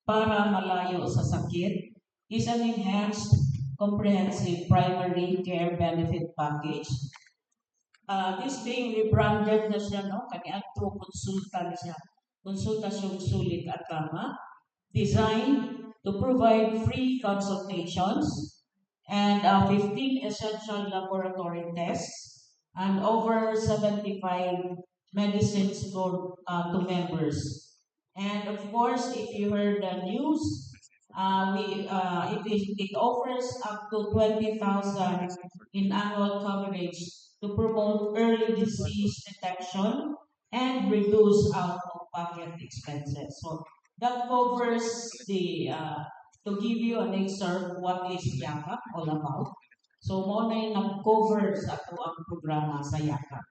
Para Malayo sa Sakit, is an enhanced comprehensive primary care benefit package. This being rebranded na siya, no? Kaniadto Konsulta na siya. Konsultasyong Sulit at Tama. Designed to provide free consultations and 15 essential laboratory tests and over 75 medicines for to members. And of course, if you heard the news, we it is it offers up to 20,000 in annual coverage to promote early disease detection and reduce out-of-pocket expenses. So that covers the to give you an excerpt what is YAKAP all about. So mao na yung nag-cover sa atoang programa sa YAKAP.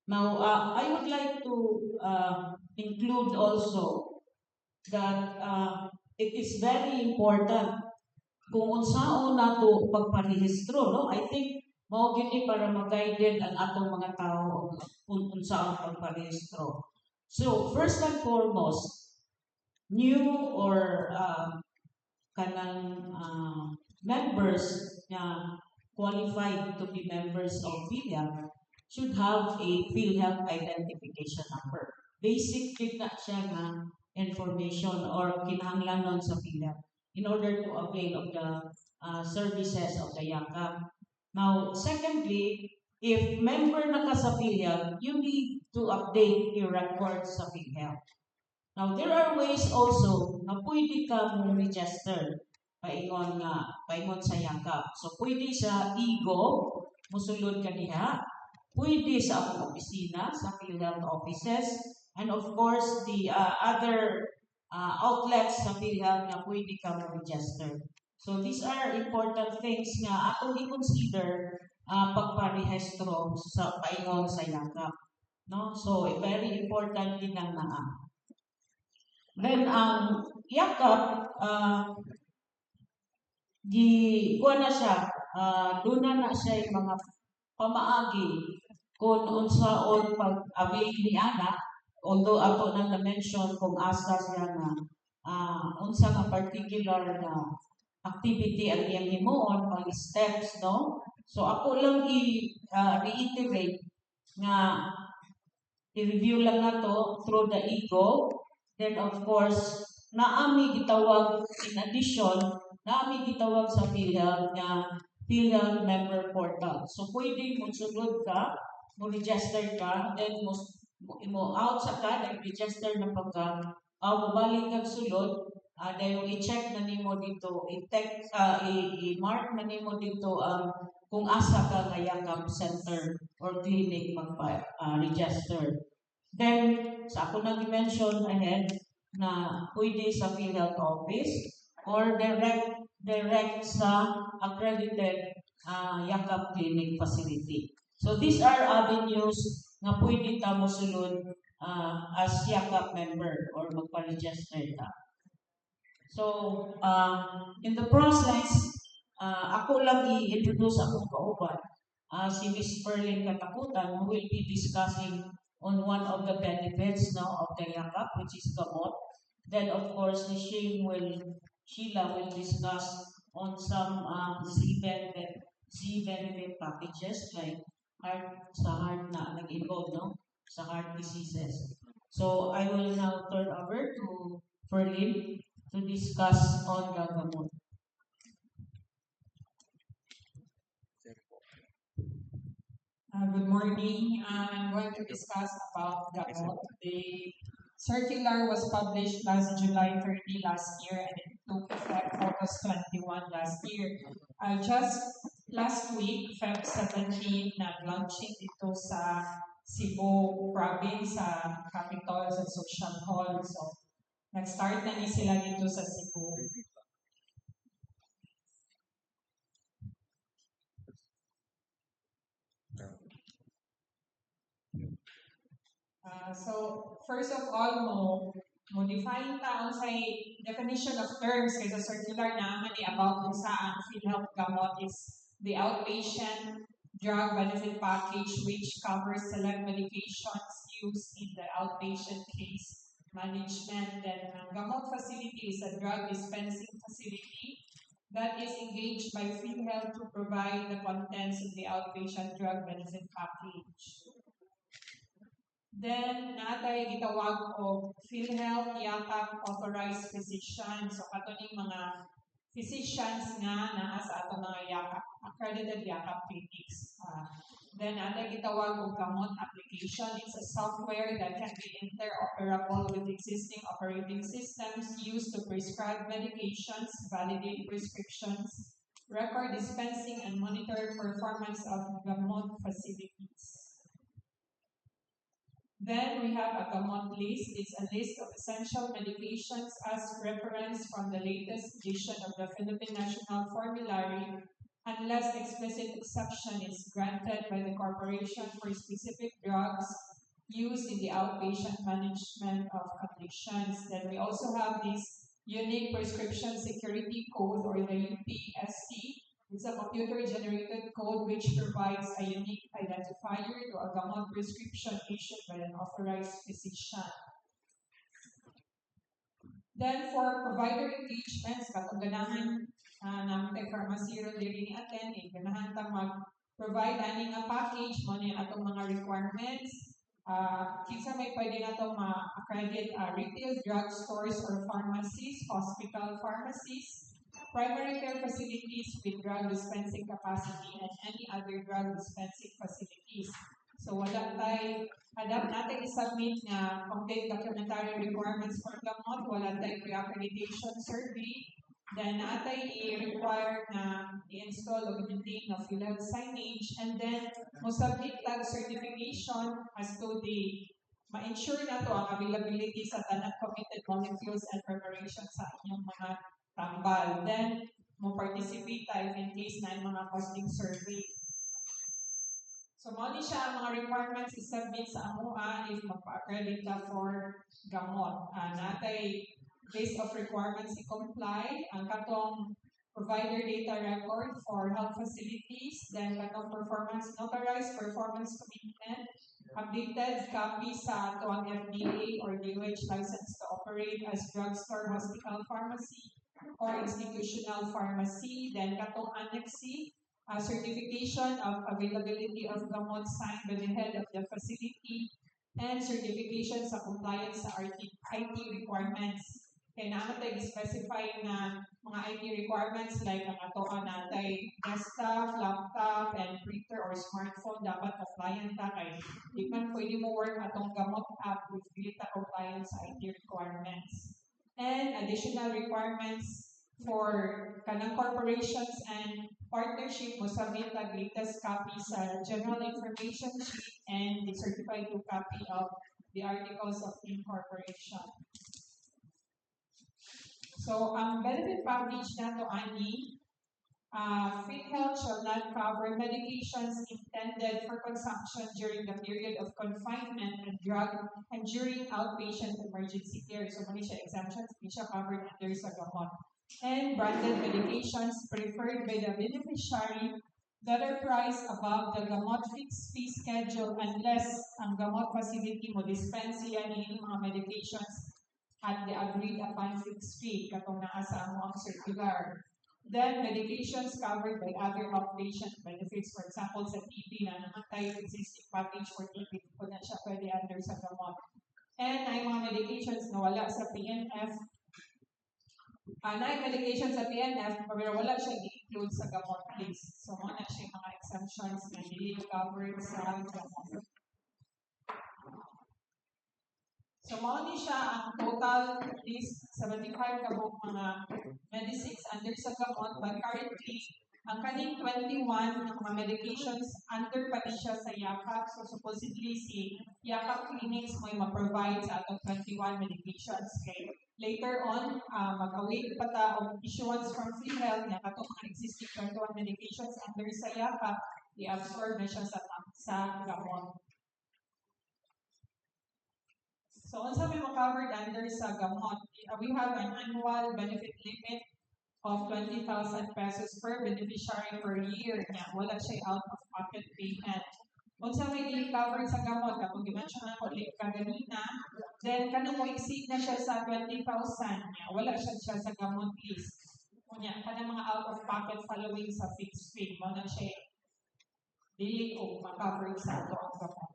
Now, I would like to include also that it is very important kung unsaon nato pagparehistro, no? I think mao gyud ni para ma-guided ang atong mga tao kung unsaon pagparehistro. So, first and foremost, new or kanang members nga qualified to be members of PhilHealth should have a PhilHealth identification number. Basic gyud na siya nga information or kinahanglanon sa PhilHealth in order to avail of the services of the YAKAP. Now, secondly, if member na ka sa PhilHealth, you need to update your records sa PhilHealth. Now, there are ways also na pwede ka mo register paingon nga paingon sa YAKAP. So pwede sa eGov, musulod ka diha. Pwede sa akong opisina, sa PhilHealth offices, and of course the other outlets sa PhilHealth nga pwede ka mo register. So these are important things nga atong i-consider pagparehistro sa paingon sa YAKAP. No? So very important din ang naa. Then ang YAKAP, gi kuha na siya, duna na siya yung mga pamaagi kung unsaon pag-avail ni ana, although ato nang na-mention kung asa siya nga unsa nga particular na activity ang iyang himuon, pang steps, no? So ako lang i reiterate nga i-review lang nato through the eGov. Then of course, naami gitawag, in addition, naami gitawag sa PhilHealth nga PhilHealth member portal. So pwede mo sulod ka, mo register ka, then mo mo out sa ka, nag-register na pagka, mobalik kag sulod, dayon i-check na nimo dito, i-text, i-mark na nimo dito ang kung asa ka nga YAKAP center or clinic magpa-register. Then, sa ako nag-mention ahead na pwede sa PhilHealth office or direct direct sa accredited YAKAP clinic facility. So these are avenues nga pwede ta mosulod as YAKAP member or magpa-register ta. So, in the process, ako lang i-introduce akong kauban, si Miss Perlin Katakutan, who will be discussing on one of the benefits, no, of the YAKAP, which is gamot. Then, of course, si Shane will, Sheila will discuss on some Z benefit packages like heart, sa heart na nag-involve, no, sa heart diseases. So, I will now turn over to Ferlin to discuss on the gamot. Good morning. I'm going to discuss about gamot. The circular was published last July 30 last year and it took effect August 21 last year. Just last week, Feb 17, nag-launching dito sa Cebu province, sa Capitol, sa Social Hall. So, nag-start na ni sila dito sa Cebu. So, first of all, mo define ta unsay definition of terms kay sa circular naman ni about kung saan PhilHealth gamot is the outpatient drug benefit package which covers select medications used in the outpatient case management. Then ang gamot facility is a drug dispensing facility that is engaged by PhilHealth to provide the contents of the outpatient drug benefit package. Then, naa tay gitawag og PhilHealth Yakap Authorized Physician. So, kato ning mga physicians nga naa sa atong mga Yakap, accredited Yakap clinics. Then, naa tay gitawag og gamot application. It's a software that can be interoperable with existing operating systems used to prescribe medications, validate prescriptions, record dispensing, and monitor performance of gamot facilities. Then we have a gamot list. It's a list of essential medications as reference from the latest edition of the Philippine National Formulary, unless explicit exception is granted by the corporation for specific drugs used in the outpatient management of conditions. Then we also have this Unique Prescription Security Code, or the UPSC. It's a computer-generated code which provides a unique identifier to a gamot prescription issued by an authorized physician. Then for provider engagements, katong ganahan naa man tay pharmacy ron diri ni attend, eh, ganahan ta mag-provide ani nga package, mao ni atong mga requirements. Kinsa may pwede nato ma-accredit? Retail drug stores or pharmacies, hospital pharmacies, primary care facilities with drug dispensing capacity, and any other drug dispensing facilities. So wala tay adap natin i-submit nga complete documentary requirements for gamot, wala tay pre-accreditation survey, then naa tay i-require na i-install o maintain nga PhilHealth signage, and then mo submit tag certification as to the ma-ensure nato ang availability sa tanang committed molecules and preparation sa inyong mga tambal. Then, mo participate tayo in case na mga costing survey. So, mao ni siya ang mga requirements i-submit sa amoa if magpa-accredit ka for gamot. Naa tay list of requirements i-comply, ang katong provider data record for health facilities, then katong performance notarized performance commitment, updated copy sa atoang FDA or DOH license to operate as drugstore, hospital, pharmacy, or institutional pharmacy, then katong Annex C, certification of availability of gamot signed by the head of the facility, and certification sa compliance sa RT, IT requirements. Kay naa man tay specify na mga IT requirements like ang atoa naa tay desktop, laptop, and printer or smartphone, dapat compliant ta kay di man pwede mo work atong gamot app if dili ta compliant sa IT requirements. And additional requirements for kanang corporations and partnership, mo submit ang latest copy sa general information sheet and the certified true copy of the articles of incorporation. So, ang benefit package nato ani, PhilHealth shall not cover medications intended for consumption during the period of confinement and drug and during outpatient emergency care. So, mao siya exemptions, di siya covered under sa gamot. And branded medications preferred by the beneficiary that are priced above the gamot fixed fee schedule unless ang gamot facility mo dispense siya ni mga medications at the agreed upon fixed fee katong naa sa amo ang circular. Then, medications covered by other outpatient benefits. For example, sa TB naa naman tay existing package for TB, kung na siya pwede under sa gamot. And ay mga medications na wala sa PNF, naay medication sa PNF, pero wala siya i-include sa gamot list. So, mao na siya mga exemptions na dili covered sa gamot. So, mao ni siya ang total list, 75 ka buok mga medicines under sa gamot, but currently, ang kaning 21 nga mga medications under pa ni siya sa YAKAP. So, supposedly, si YAKAP clinics mo ma-provide sa atong 21 medications. Kay later on, mag-await pa ta og issuance from PhilHealth nga katong mga existing 21 medications under sa YAKAP, i-absorb na siya sa gamot. So, unsa may covered under sa gamot? We have an annual benefit limit of 20,000 pesos per beneficiary per year. Nya, wala siya out of pocket payment. Unsa may dili covered sa gamot, katong gi-mention nako kaganina, then kanang mo exceed na siya sa 20,000 niya, wala siya sa gamot list. Unya, kanang mga out of pocket following sa fixed fee, mao na siya dili og ma-cover sa ato ang gamot.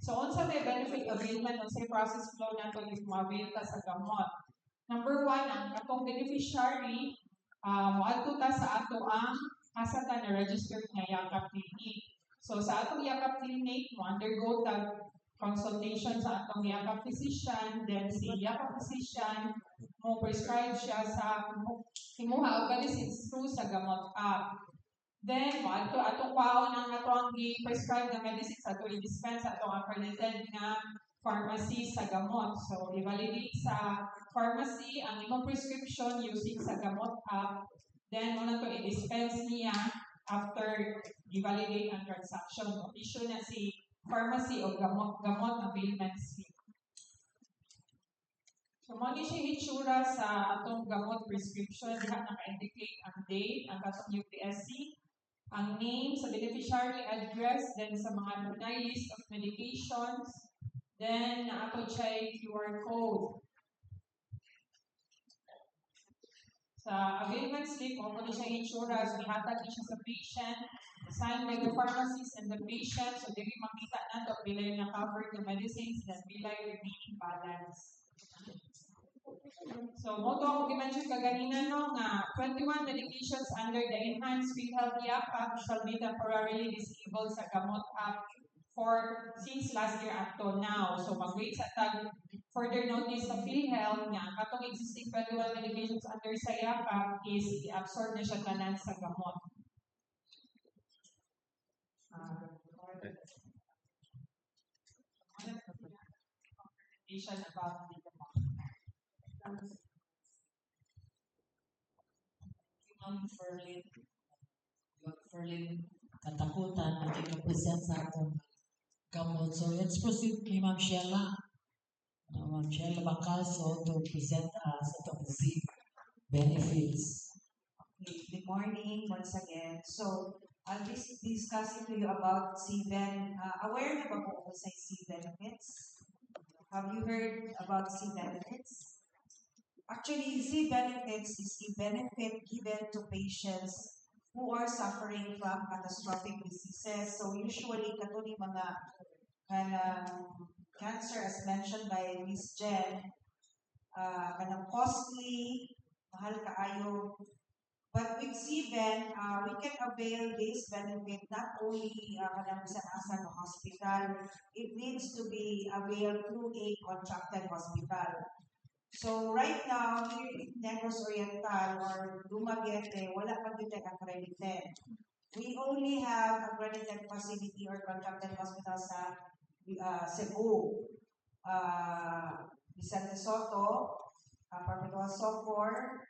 So, unsa may benefit availment, unsay process flow nato if ma-avail ta sa gamot? Number one, ang atong beneficiary, moadto ta sa ato ang asa ta na registered nga Yakap Clinic. So, sa atong Yakap Clinic, mo undergo ta consultation sa atong Yakap physician, then si Yakap physician mo prescribe siya sa imuha og medicines through sa gamot app. Then, moadto atong kwaon ang ato ang gi-prescribe na medicines, ato i-dispense sa atong accredited nga pharmacy sa gamot. So, i-validate sa pharmacy ang imong prescription using sa gamot app. Then, mao na to i-dispense niya after i-validate ang transaction. Issue na si pharmacy o gamot availment slip. So, mao ni siya hitsura sa atong gamot prescription. Diha naka-indicate ang date, ang katong UPSC, ang name sa beneficiary, address, then sa mga dunay list of medications, then naa pod siya QR code. Sa availment slip, mao ni siya hitsura, so ihatag ni siya sa patient, signed by the pharmacist and the patient, so diri makita nato pila na covered the medicines, then pila remaining balance. So, mao to ako gi-mention kaganina, no, nga 21 medications under the enhanced PhilHealth Yakap shall be temporarily disabled sa gamot app for since last year up to now. So, mag-wait sa tag further notice sa PhilHealth nga ang katong existing 21 medications under sa Yakap is i-absorb na siya tanan sa gamot. Presentation about the gamot. Ma'am Ferlin, Ma'am Ferlin Katakutan, na present sa atong gamot. So let's proceed kay Ma'am Sheila. Ma'am Sheila Bacaso to present us atong Z benefits. Okay, good morning once again. So, I'll be discussing to you about CBEN. Aware na ba po sa C benefits? Have you heard about C benefits? Actually, Z benefits is a benefit given to patients who are suffering from catastrophic diseases. So usually, katong mga kanang cancer, as mentioned by Miss Jen, kanang costly, mahal kaayo. But with CBEN, we can avail this benefit not only kanang bisan asa nga hospital, it needs to be availed through a contracted hospital. So right now, here in Negros Oriental or Dumaguete, wala pa gyud accredited. We only have accredited facility or contracted hospital sa Cebu, Vicente Sotto, Perpetual Succour,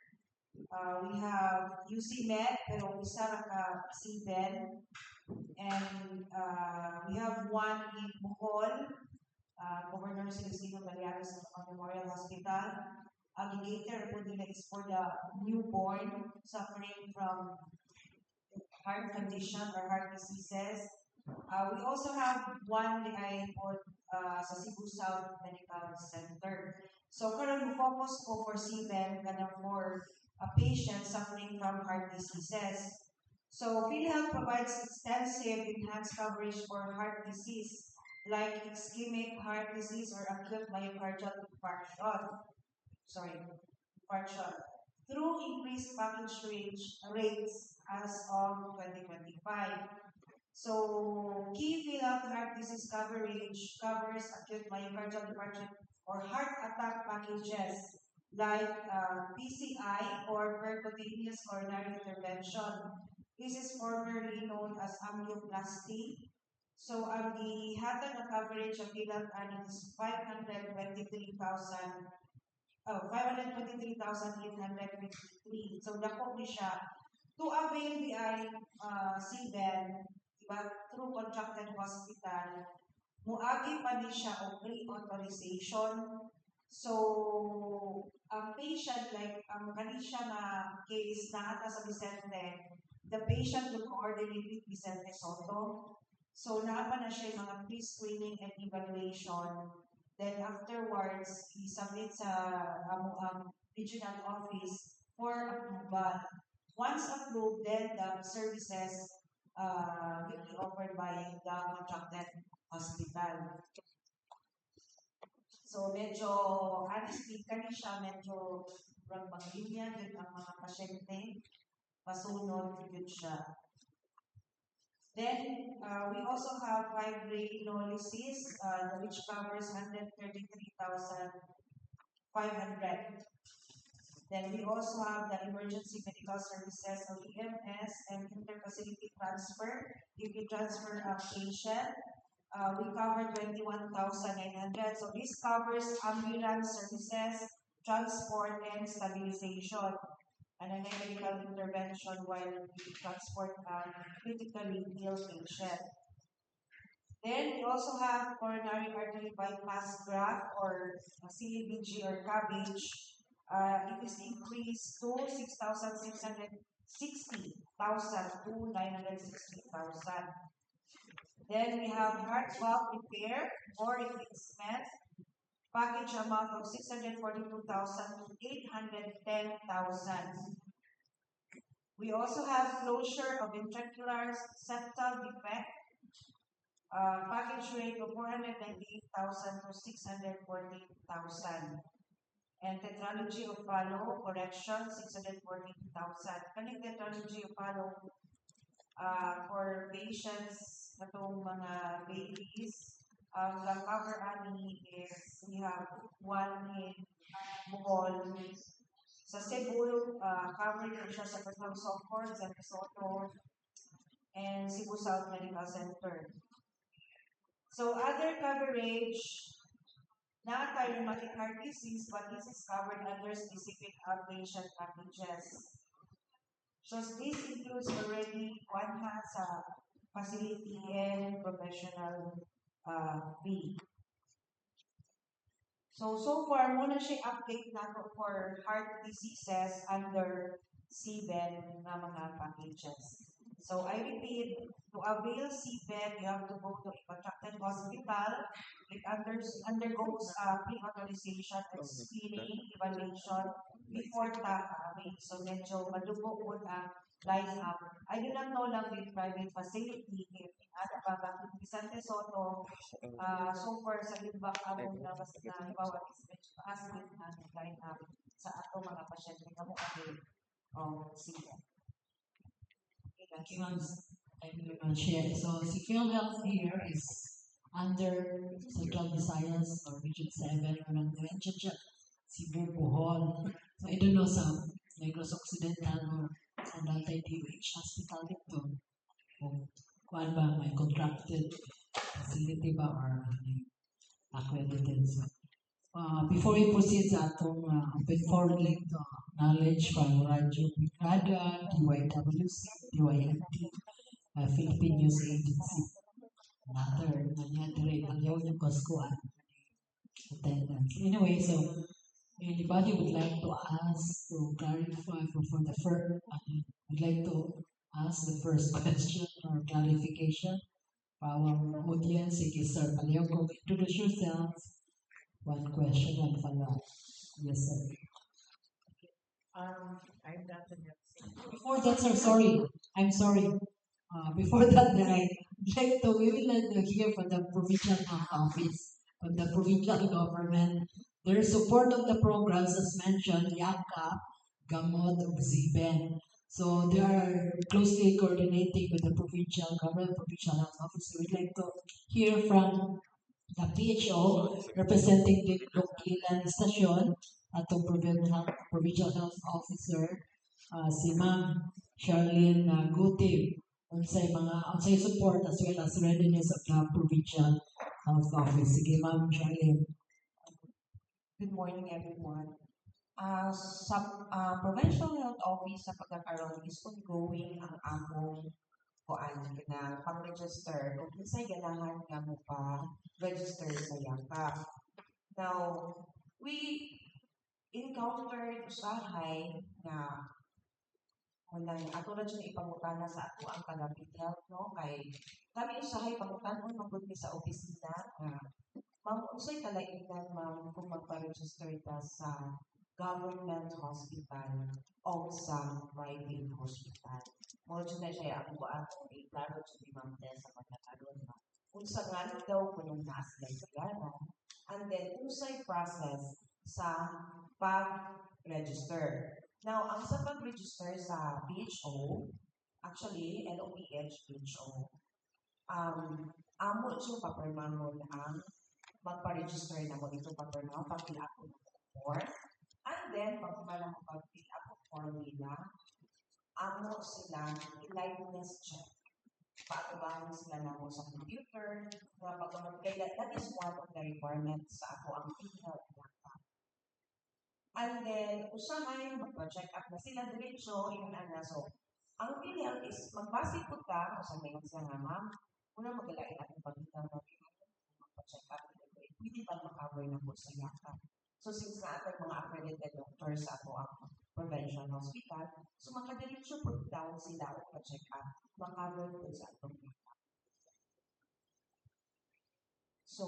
we have UC Med, pero isa ra ka CBEN. And we have one in Bohol, Governor Celestino Gallares Memorial Hospital. Ang cater po nila is for the newborn suffering from heart condition or heart diseases. We also have one ay po sa Cebu South Medical Center. So karon mo focus ko for CBEN kanang for a patient suffering from heart diseases. So PhilHealth provides extensive enhanced coverage for heart disease like ischemic heart disease or acute myocardial infarction. Sorry, infarction. Through increased package rates as of 2025. So, key PhilHealth heart disease coverage covers acute myocardial infarction or heart attack packages like PCI or percutaneous coronary intervention. This is formerly known as angioplasty. So, ang gihatag na coverage of PhilHealth ani is 523,000, oh, 523,853. So, dako ni siya. To avail the CBEN, diba, through contracted hospital, muagi pa ni siya og pre-authorization. So, ang patient, like, ang kani siya nga case na ata sa Vicente, the patient will coordinate with Vicente Sotto. So naa pa na siya yung mga pre-screening and evaluation. Then afterwards, i-submit sa among regional office for approval. Once approved, then the services will be offered by the contracted hospital. So medyo, honestly, kani siya medyo rang maglinya gyud ang mga pasyente, pasunod gyud siya. Then, we also have fibrinolysis, which covers 133,500. Then we also have the emergency medical services or EMS and interfacility transfer. If you transfer a patient, we cover 21,900. So this covers ambulance services, transport, and stabilization, and a medical intervention while we transport a critically ill patient. Then we also have coronary artery bypass graft or CABG or CABG. It is increased to 6,660,000 to 960,000. Then we have heart valve repair or replacement, package amount of 642,000 to 810,000. We also have closure of ventricular septal defect, package rate of 498,000 to 614,000. And tetralogy of Fallot correction, 614,000. Kaning tetralogy of Fallot, for patients atong mga babies, the cover ani is we have one in Bohol. Sa Cebu, covered po siya sa Bertang Softcore, San Soto, and Cebu South Medical Center. So other coverage, naa tay rheumatic heart disease, but this is covered under specific outpatient packages. So this includes already one ha sa facility and professional fee. So, so far, mao na siya update nato for heart diseases under CBEN nga mga packages. So, I repeat, to avail CBEN, you have to go to a contracted hospital. It undergoes pre-authorization and screening, evaluation before ta avail. So, medyo madugo po ang line up. I do not know lang with private facility if ano ba, bakit Vicente Soto, so far sa feedback among na basta na halimbawa is medyo taas din ang line up sa ato mga pasyente nga mo avail og CBEN. Okay, Thank you, ma'am. Thank you, ma'am Chair. So, si PhilHealth here is under Central Visayas or Region 7 or nag-mention siya, Cebu, Bohol. So, I don't know sa Negros Occidental or sa Daltay DOH Hospital dito. Kung kuan ba, may contracted facility ba or may accredited. So, before we proceed sa atong open forum link to knowledge from Radyo Brigada, DYWC, DYMT, Philippine News Agency. Another, nangyari, ang yaw yung Costco attendance. Anyway, so anybody would like to ask to clarify for the first, would like to ask the first question or clarification for our audience? Sige, sir, palihog ko, introduce yourselves. One question and follow up. Yes, sir. I'm Dr. Before that, sir, sorry. I'm sorry. Before that, I'd like to, we would like to hear from the provincial health office, from the provincial government, their support of the programs, as mentioned, YAKAP, GAMOT, ug ZBEN. So they are closely coordinating with the provincial government, provincial health office. So we'd like to hear from the PHO representing the Duquilan Station, atong provincial health officer, si Ma'am Charlene Gutim, unsay mga unsay support as well as readiness of the provincial health office. Sige, Ma'am Charlene. Good morning, everyone. Sa Provincial Health Office sa pagkakaroon is ongoing ang among kuan na pang-register kung kinsay ganahan nga mo pa register sa YAKAP. Now, we encountered usahay nga Unang ato ra jud ipangutana sa ato ang taga PhilHealth, no, kay kami usahay pangutan-on man gud mi sa opisina nga, "Ma'am, unsay kalainan, ma'am, kung magpa-register ta sa government hospital o sa private hospital?" Mao jud na siya ang kuan, i-klaro jud ni Ma'am Tess sa pagkakaroon ba. Unsa nga daw kunong naa sila bayaran, and then unsay process sa pag-register. Now, ang sa pag-register sa PHO, actually, LOPH, PHO, amo siya papirmahon ang magpa-register na mo dito, papirmahon, pag-fill up ng form. And then, pag humala mo pag-fill up ng form nila, amo sila i-liveness check. Paatubangon sila namo sa computer, nga pag kaya that is one of the requirements sa ako ang PhilHealth Yakap. And then, usahay, magpa-check up na sila diretso, yun ana. So, ang PhilHealth is, magbase po ta, o sa ngayon sila nga, "Ma'am, una magalain akong pagkita mo, magpa-check up, pwede ba ma-cover na po sa Yakap?" So, since naa tay mga accredited doctors sa ato ang provincial hospital, so makadiretso po down sila o pa-check up, ma-cover po sa atong Yakap. So,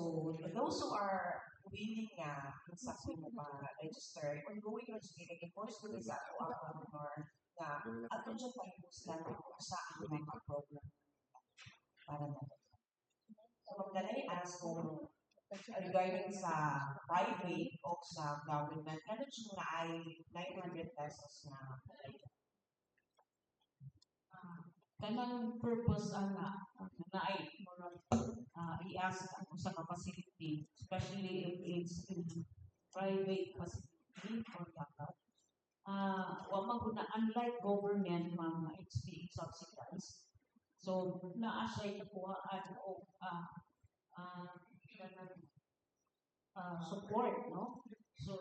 those who are willing nga sa mo pa-register, ongoing registration, enforce ko sa ato ang governor nga ato dyan pa sila sa ang mga program para na. So, magdalay ask kung regarding sa private o sa government, kano siya nga ay 900 pesos na? Kanang purpose ana na ay murag i-ask ang usa ka facility, especially if it's in private facility or yakap, wa man gud na, unlike government, ma'am, it's being subsidized, so naa siya nakuhaan og kanang support, no? So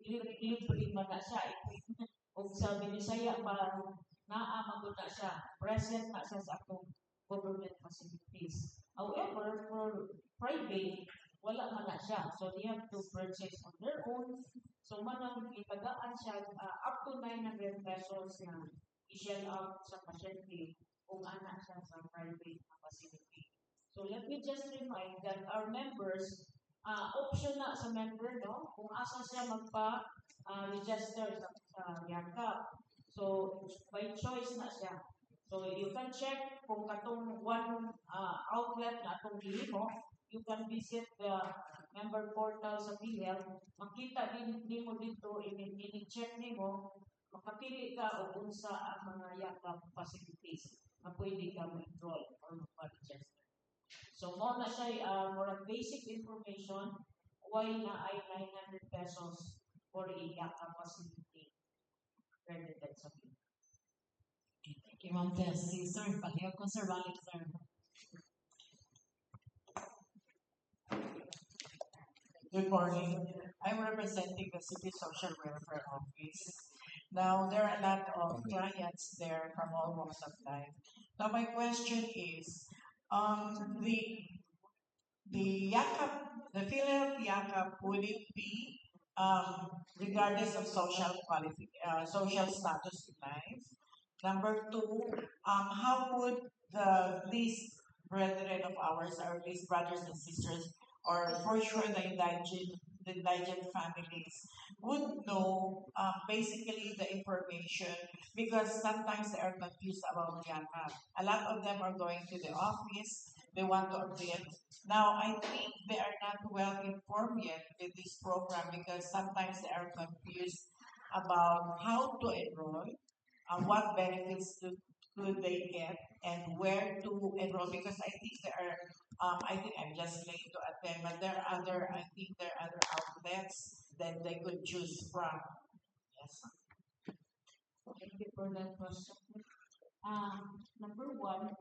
libre man na siya. Ug sa Binisaya pa naa man gud na siya, present na siya sa atong government facilities. However, for private, wala man na siya, so they have to purchase on their own. So manang itagaan siya up to 900 pesos na i-shell out sa pasyente kung ana siya sa private na facility. So let me just remind that our members, option na sa member, no, kung asa siya magpa register sa Yakap. So by choice na siya. So you can check kung katong one outlet na atong gihimo, you can visit the member portal sa PhilHealth, makita din nimo dito, ini-check nimo, makapili ka og unsa ang mga Yakap facilities na pwede ka ma-enroll or magpa-register. So mo na siya murag basic information why na ay 900 pesos for a Yakap facility accredited sa PhilHealth. Okay, thank you, Ma'am Tess. Si Sir, palihog ko, Sir, balik, sir. Good morning. I'm representing the City Social Welfare Office. Now, there are a lot of clients there from all walks of life. Now, my question is, the Yakap, the PhilHealth Yakap, would it be regardless of social status in life? Number two, how would these brethren of ours, or these brothers and sisters, or for sure the indigent families would know basically the information, because sometimes they are confused about Yakap. A lot of them are going to the office, they want to avail. Now, I think they are not well informed yet with this program because sometimes they are confused about how to enroll, what benefits could they get, and where to enroll, because I think there are I think I'm just late to attend, but there are other, I think there are other outlets that they could choose from. Yes. Thank you for that question. Number one,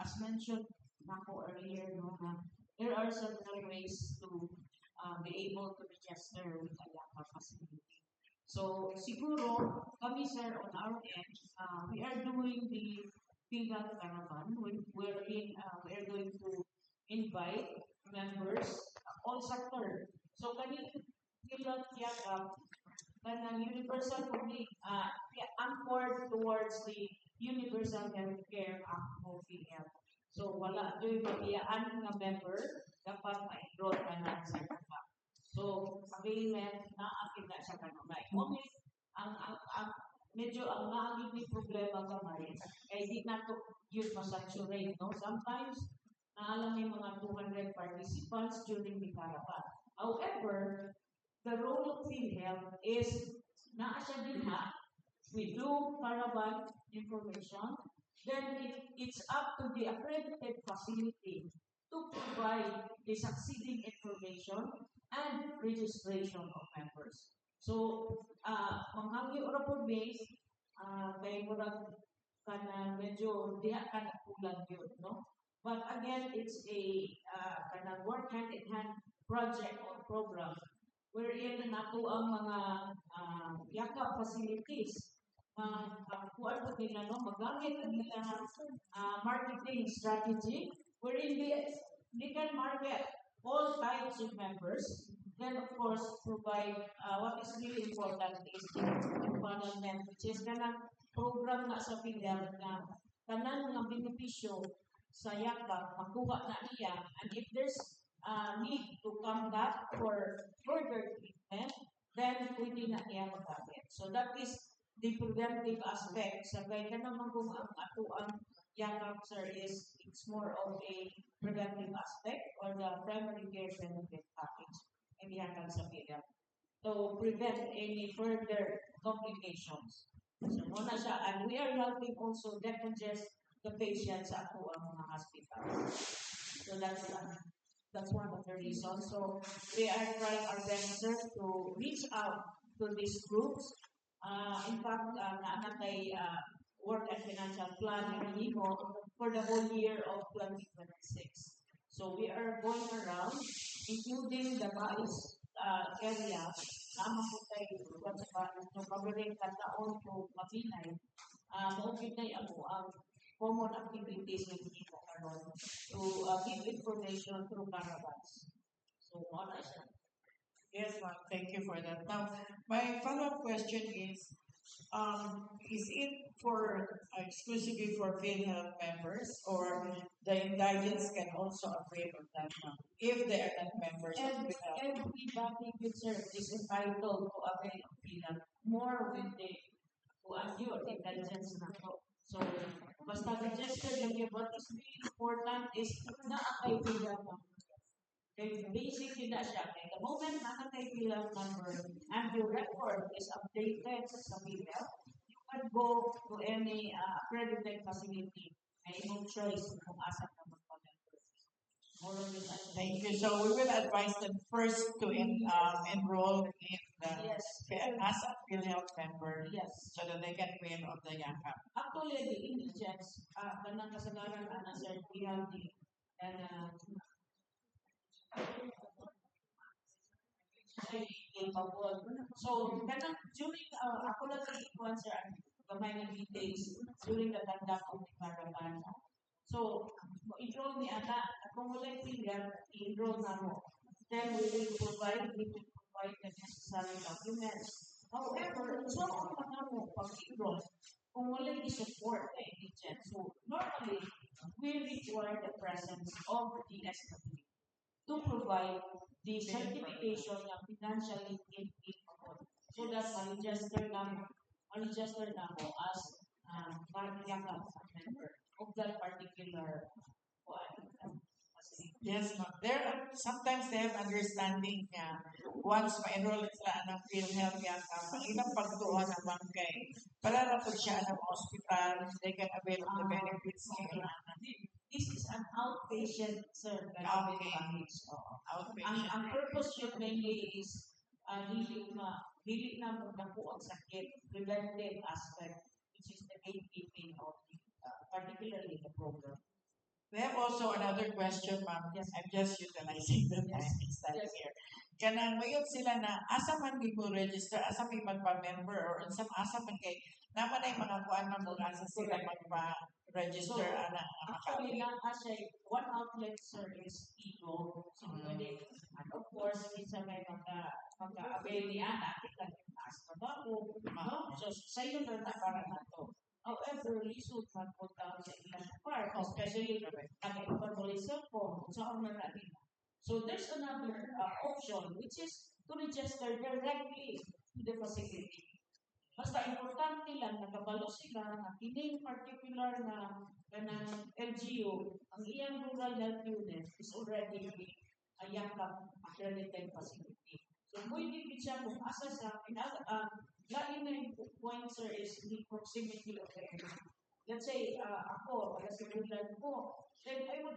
as mentioned nako earlier, no, na there are several ways to be able to register with a Yakap facility. So, siguro, kami, sir, on our end, we are doing the PhilHealth Caravan. We are going to invite members, all sector. So, kani PhilHealth Yakap, Kanang universal public anchored towards the Universal Healthcare Act of PhilHealth. So wala joy mabiyaan nga member, dapat ma-enroll tanan sa Yakap. So availment naa na siya kanunay. Only ang medyo ang naa gyud ni problema gamay kay di nato gyud masaturate, no? Sometimes naa lang may mga 200 participants during the caravan. However, the role of PhilHealth is naa siya dinha, we do caravan information, then it's up to the accredited facility to provide the succeeding information and registration of members. So, manghangyo ra pud mi, kay murag kanang medyo diha ka nagkulang gyud, no? But again, it's a kanang work hand in hand project or program wherein nato ang mga Yakap facilities kuan po nila, no, magamit ang ilang marketing strategy wherein they can market all types of members, then of course provide what is really important is the empanelment, which is kanang program na sa PhilHealth na tanan nga benepisyo sa Yakap makuha na niya, and if there's need to come back for further treatment, then pwede na niya magamit. So that is the preventive aspect. Sa kay kanang kung ang ato ang Yakap, sir, is it's more of a preventive aspect or the primary care benefit package ang gihatag sa PhilHealth to prevent any further complications. So mao na siya, and we are helping also decongest the patients sa ato ang mga hospitals. So that's one of the reasons. So we are trying our best, sir, to reach out to these groups. In fact, naa na kay work and financial plan nga gihimo for the whole year of 2026. So we are going around, including the Bais area, naa man kay kuan sa Bais, no, covering Canlaon to Mabinay, mao gyud nay amo ang common activities nga gihimo karon to give information through caravans. So mao na siya. Yes, ma'am. Thank you for that. Now, my follow-up question is it for exclusively for PhilHealth members, or the indigents can also avail of that, ma'am, if they are not members of And PhilHealth? Everybody good, sir, is entitled to avail of PhilHealth, more with the kuan yun, indigence na to. So, basta register lang yun. What is really important is naa kay PhilHealth number. Okay, basic yun na siya. Okay, the moment naa kay PhilHealth number and your record is updated sa PhilHealth, you can go to any accredited facility na imong choice kung asa ka magpa-member. More of it. Thank you. So we will advise them first to enroll in the as a PhilHealth member so that they can avail of the Yakap. Actually, the indigents, kanang kasagaran ana, sir, we have the capable. So, kanang during, ako lang sa ikuan, sir, ang gamay nga details during the conduct of the caravan. So, mo-enroll ni ana, kung walay PhilHealth, i-enroll na mo. Then we will provide the necessary documents. However, so ang mga mo pag-enroll, kung walay i-support na indigent. So, normally, we require the presence of the SW to provide the certification na financially incapable so that ma-register na mo as Yakap member of that particular kuan, facility. Yes, ma'am. There are, sometimes they have understanding nga once ma-enroll sila ng PhilHealth Yakap, ang ilang pagtuo naman kay para ra pud siya ng hospital, they can avail of the benefits nila. This is an outpatient, sir, benefit package. Oo. Outpatient. Ang purpose yun mainly is dili na magdako ang sakit, preventive aspect, which is the gatekeeping of the, particularly the program. We have also another question, ma'am. Yes. I'm just utilizing the time instead here. Kanang mayon sila na asa man di mo register, asa may magpa-member or unsa asa man kay naman ay mga kuan man kung asa sila magpa-register So, ana actually, lang kasi one outlet, sir, is Ego. So, pwede. And of course, kinsa may maka-avail ni ana, kita taas pa. ko, no? So, sayo na na para nato. However, lisod man po tao sa ilang part, especially kami pa cellphone, saan na na nila. So there's another option, which is to register directly to the facility. Basta importante lang, nakabalo sila na kining particular na kanang LGU, ang iyang rural health unit is already a YAKAP accredited facility. So pwede gid siya kung asa sa, lain na yung point, sir, is the proximity of the area. Let's say, ako, taga Sibulan ko, then I would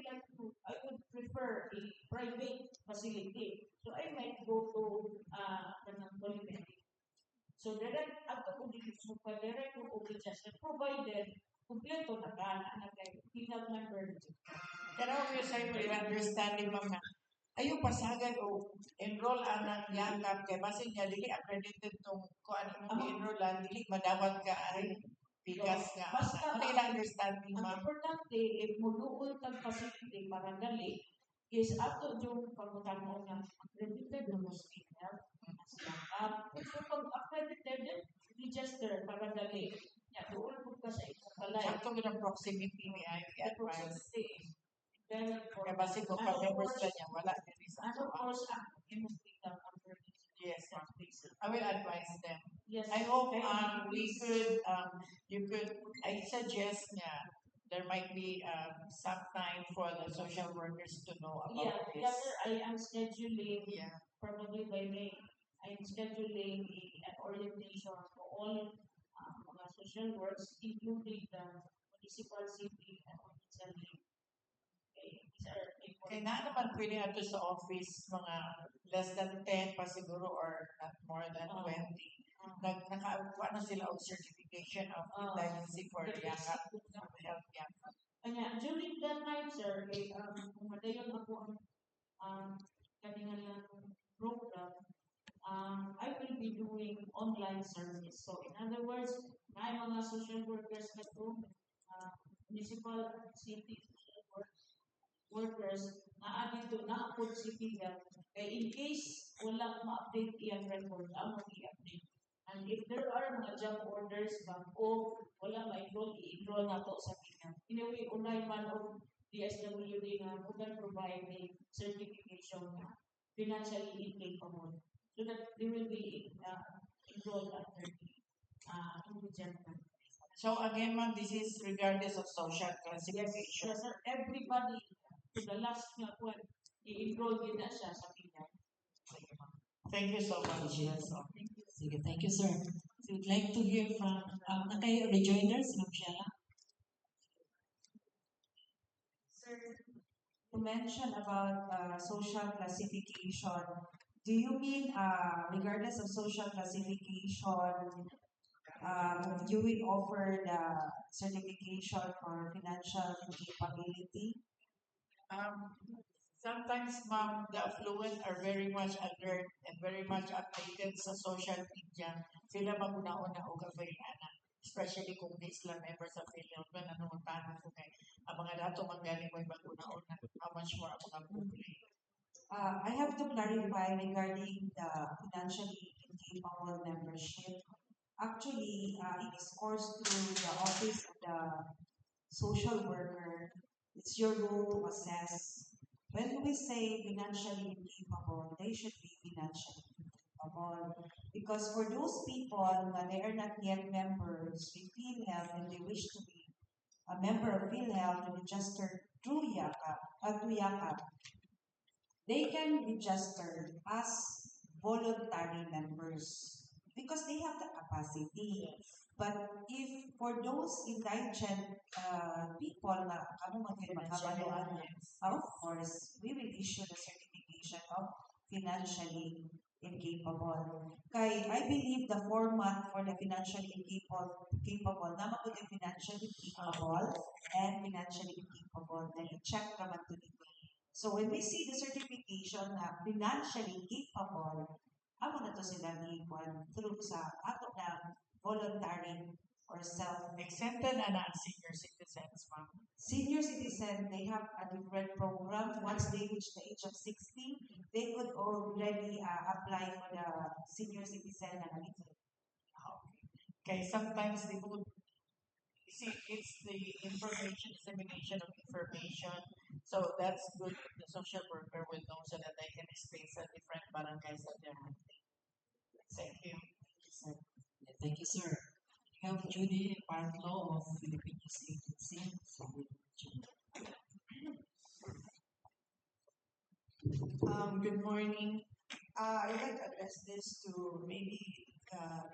prefer a private facility. So I might go to kanang Polymedic. So direct ato ko dili so pa direct ko og register provided kumpleto na ka na kay PhilHealth member. Pero obvious ay mo understanding, ma'am, na ayo pasagad o enroll anang Yakap kay basin niya dili accredited tong kuan imong gi-enrollan, dili madawat ka ay pikas nga Basta ano ilang understanding, ang ma'am? Importante, if muluol kag facility para dali is ato yung pangutana nga accredited na mo sa PhilHealth sa Yakap. So pag accredited, then register para dali. Ya, duol pud ka sa imong balay. Sakto gyud ang proximity ni ay The advice. Proximity is very important. Kay basin kung And pa of members course, ka niya wala diri sa and of course, ang imong PhilHealth number. Yes, ma'am. I will advise them. Yes. I hope Very we could, you could, I suggest nga there might be some time for the social workers to know about this. Yeah, sir, I am scheduling probably by May. I'm scheduling an orientation for all mga social works, including the municipal, city, and provincial level. Okay, these are Kaya important. na naman pwede na to sa office, mga less than 10 pa siguro or not more than 20. Nakakuha na sila og certification of indigency for The Yakap, basic na. Health Yakap. Kanya, during that time, sir, eh, kung madayon ako ang kaninga lang program, I will be doing online service. So, in other words, na mga social workers na to, municipal, city social workers, naa dito, naa po city health. Kay in case wala ma-update iyang record, amo i-update. And if there are mga job orders bag-o, wala ma-enroll, i-enroll na to sa PhilHealth. Anyway, online man og DSWD nga who can provide a certification na financially incapable so that they will be enrolled under the indigent category. So again, ma'am, this is regardless of social Yes, classification. Yes, sir. Everybody, to the last nga kwan, i-enroll din na siya sa PhilHealth. Thank you so much. Yes. So, Thank you. Sige, thank you, sir. So we'd like to hear from, na kayo rejoinder, si Ma'am Shella. Sir, you mentioned about social classification. Do you mean regardless of social classification, you will offer the certification for financial incapability? Sometimes, ma'am, the affluent are very much alert and very much updated sa social media. Sila mag-una-una og avail ana. Especially kung di sila member sa PhilHealth, man nanungutanan ko kay ang mga dato man galing mo'y mag-una-una, how much more ang mga pobre. I have to clarify regarding the financially incapable membership. Actually, it is coursed through the office of the social worker. It's your role to assess. When we say financially incapable, they should be financially incapable. Because for those people na they are not yet members with PhilHealth and they wish to be a member of PhilHealth and register through YAKAP, they can register as voluntary members because they have the capacity. But if for those indigent people na kamo man gyud makabalo, of course, we will issue the certification of financially incapable. Kay I believe the format for the financially incapable capable na man yung financially capable and financially incapable na i-check naman to dito. So when we see the certification na financially capable, amo na to sila ni through sa ato na voluntary or self. Exempted na na ang senior citizens, ma'am? Senior citizen, they have a different program. Once they reach the age of 60, they could already apply for the senior citizen na ganito. Kay sometimes they would see it's the information, dissemination of information. So that's good if the social worker will know so that they can explain sa different barangays that they're handling. Thank you. Sir. Yeah, thank you, sir. We have Judy Partlo of Philippine News Agency. So, Judy. Good morning. I'd like to address this to maybe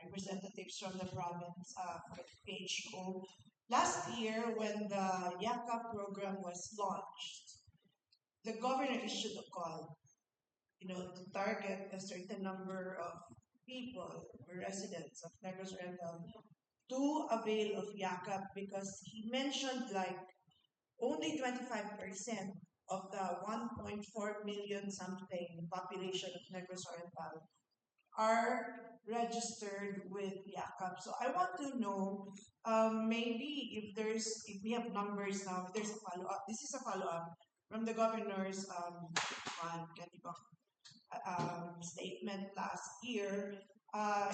representatives from the province, for PHO. Last year, when the Yakap program was launched, the governor issued a call to target a certain number of people or residents of Negros Oriental to avail of Yakap because he mentioned like only 25% of the 1.4 million something population of Negros Oriental are registered with Yakap. So I want to know, maybe if we have numbers now, if there's a follow-up, this is a follow-up from the governor's on, statement last year.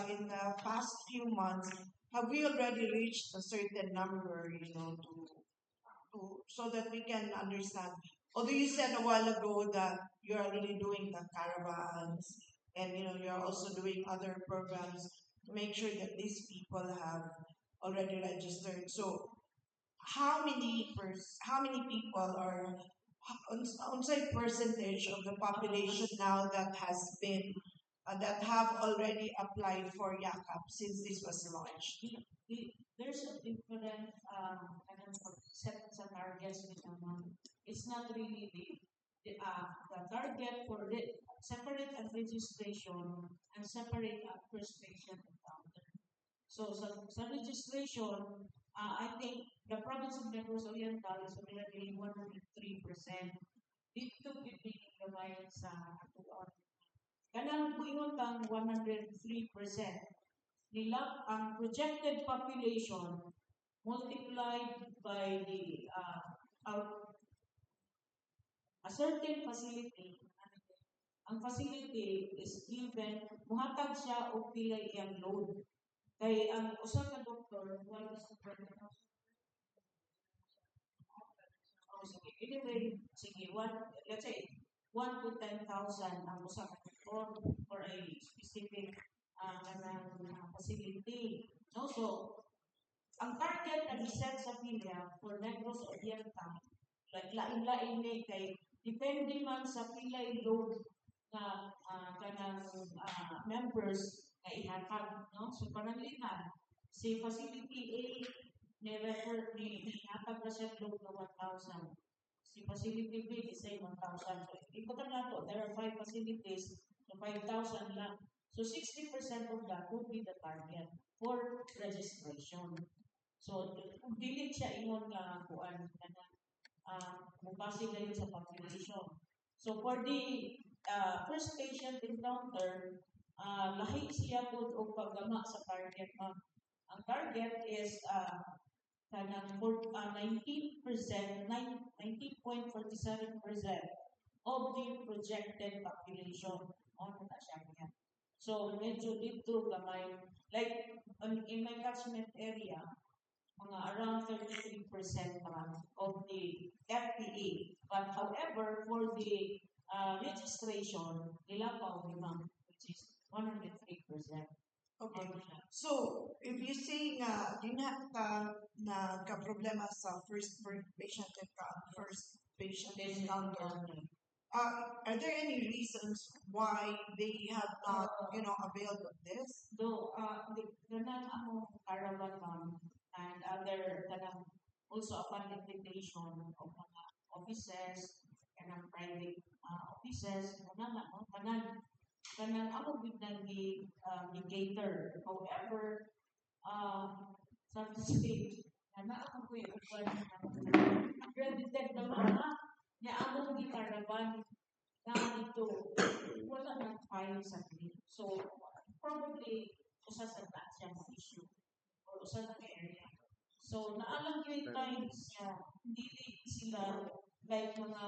In the past few months, have we already reached a certain number, to so that we can understand? Although you said a while ago that you're already doing the caravans and you're also doing other programs to make sure that these people have already registered. So how many people or unsay percentage of the population now that have already applied for Yakap since this was launched? There's a different kanang set sa targets nila, ma'am. It's not really the target for the separate and registration and separate at first patient encounter. So sa registration, I think the province of Negros Oriental is already 103%. Dito gyud gamay sa atuan. Kanang muingon kang 103%, nila ang projected population multiplied by the out a certain facility. Ang facility is given, muhatag siya og pila iyang load kay ang usa ka doktor, what is the Oh, sige. Anyway, sige, one, let's say, 1 to 10,000 ang usa ka doktor for a specific kanang facility. No? So, ang target na giset sa PhilHealth for Negros Oriental, like lain-lain ni kay depende man sa pilay load nga kanang members nga ihatag, no? So pananglitan si facility A ni refer ni hatag ra siya load na 1,000, si facility B the same 1,000. So ikutan nato, there are five facilities, so 5,000 lang. So 60% of that would be the target for registration. So kung dili siya ingon nga kuan kanang mubase gayon sa population. So for the first patient encounter, lahi siya pud og paggama sa target, ma'am. Ang target is kanang 19%, 19.47% of the projected population. Ano na siya niya. So medyo dito gamay, like in my catchment area, mga around 33% pa of the FPE. But however, for the registration, nilapaw ni ma'am, which is 103%. Okay. Ano siya. So, if you say nga, di na ka nagka-problema sa first patient first patient encounter, are there any reasons why they have not availed of this? Though, the kanang among caravan, ma'am, and other kanang also upon invitation of mga offices, kanang private offices, kanang ano, tanan kanang amo gid nang gi cater. However, sa to say, na ako ko'y uban accredited na mga nga among gi-caravan na dito wala nang file sa claim. So, probably usa sa ta siya nga issue or usa na ka area. So, naalang gyud times nga dili sila like mga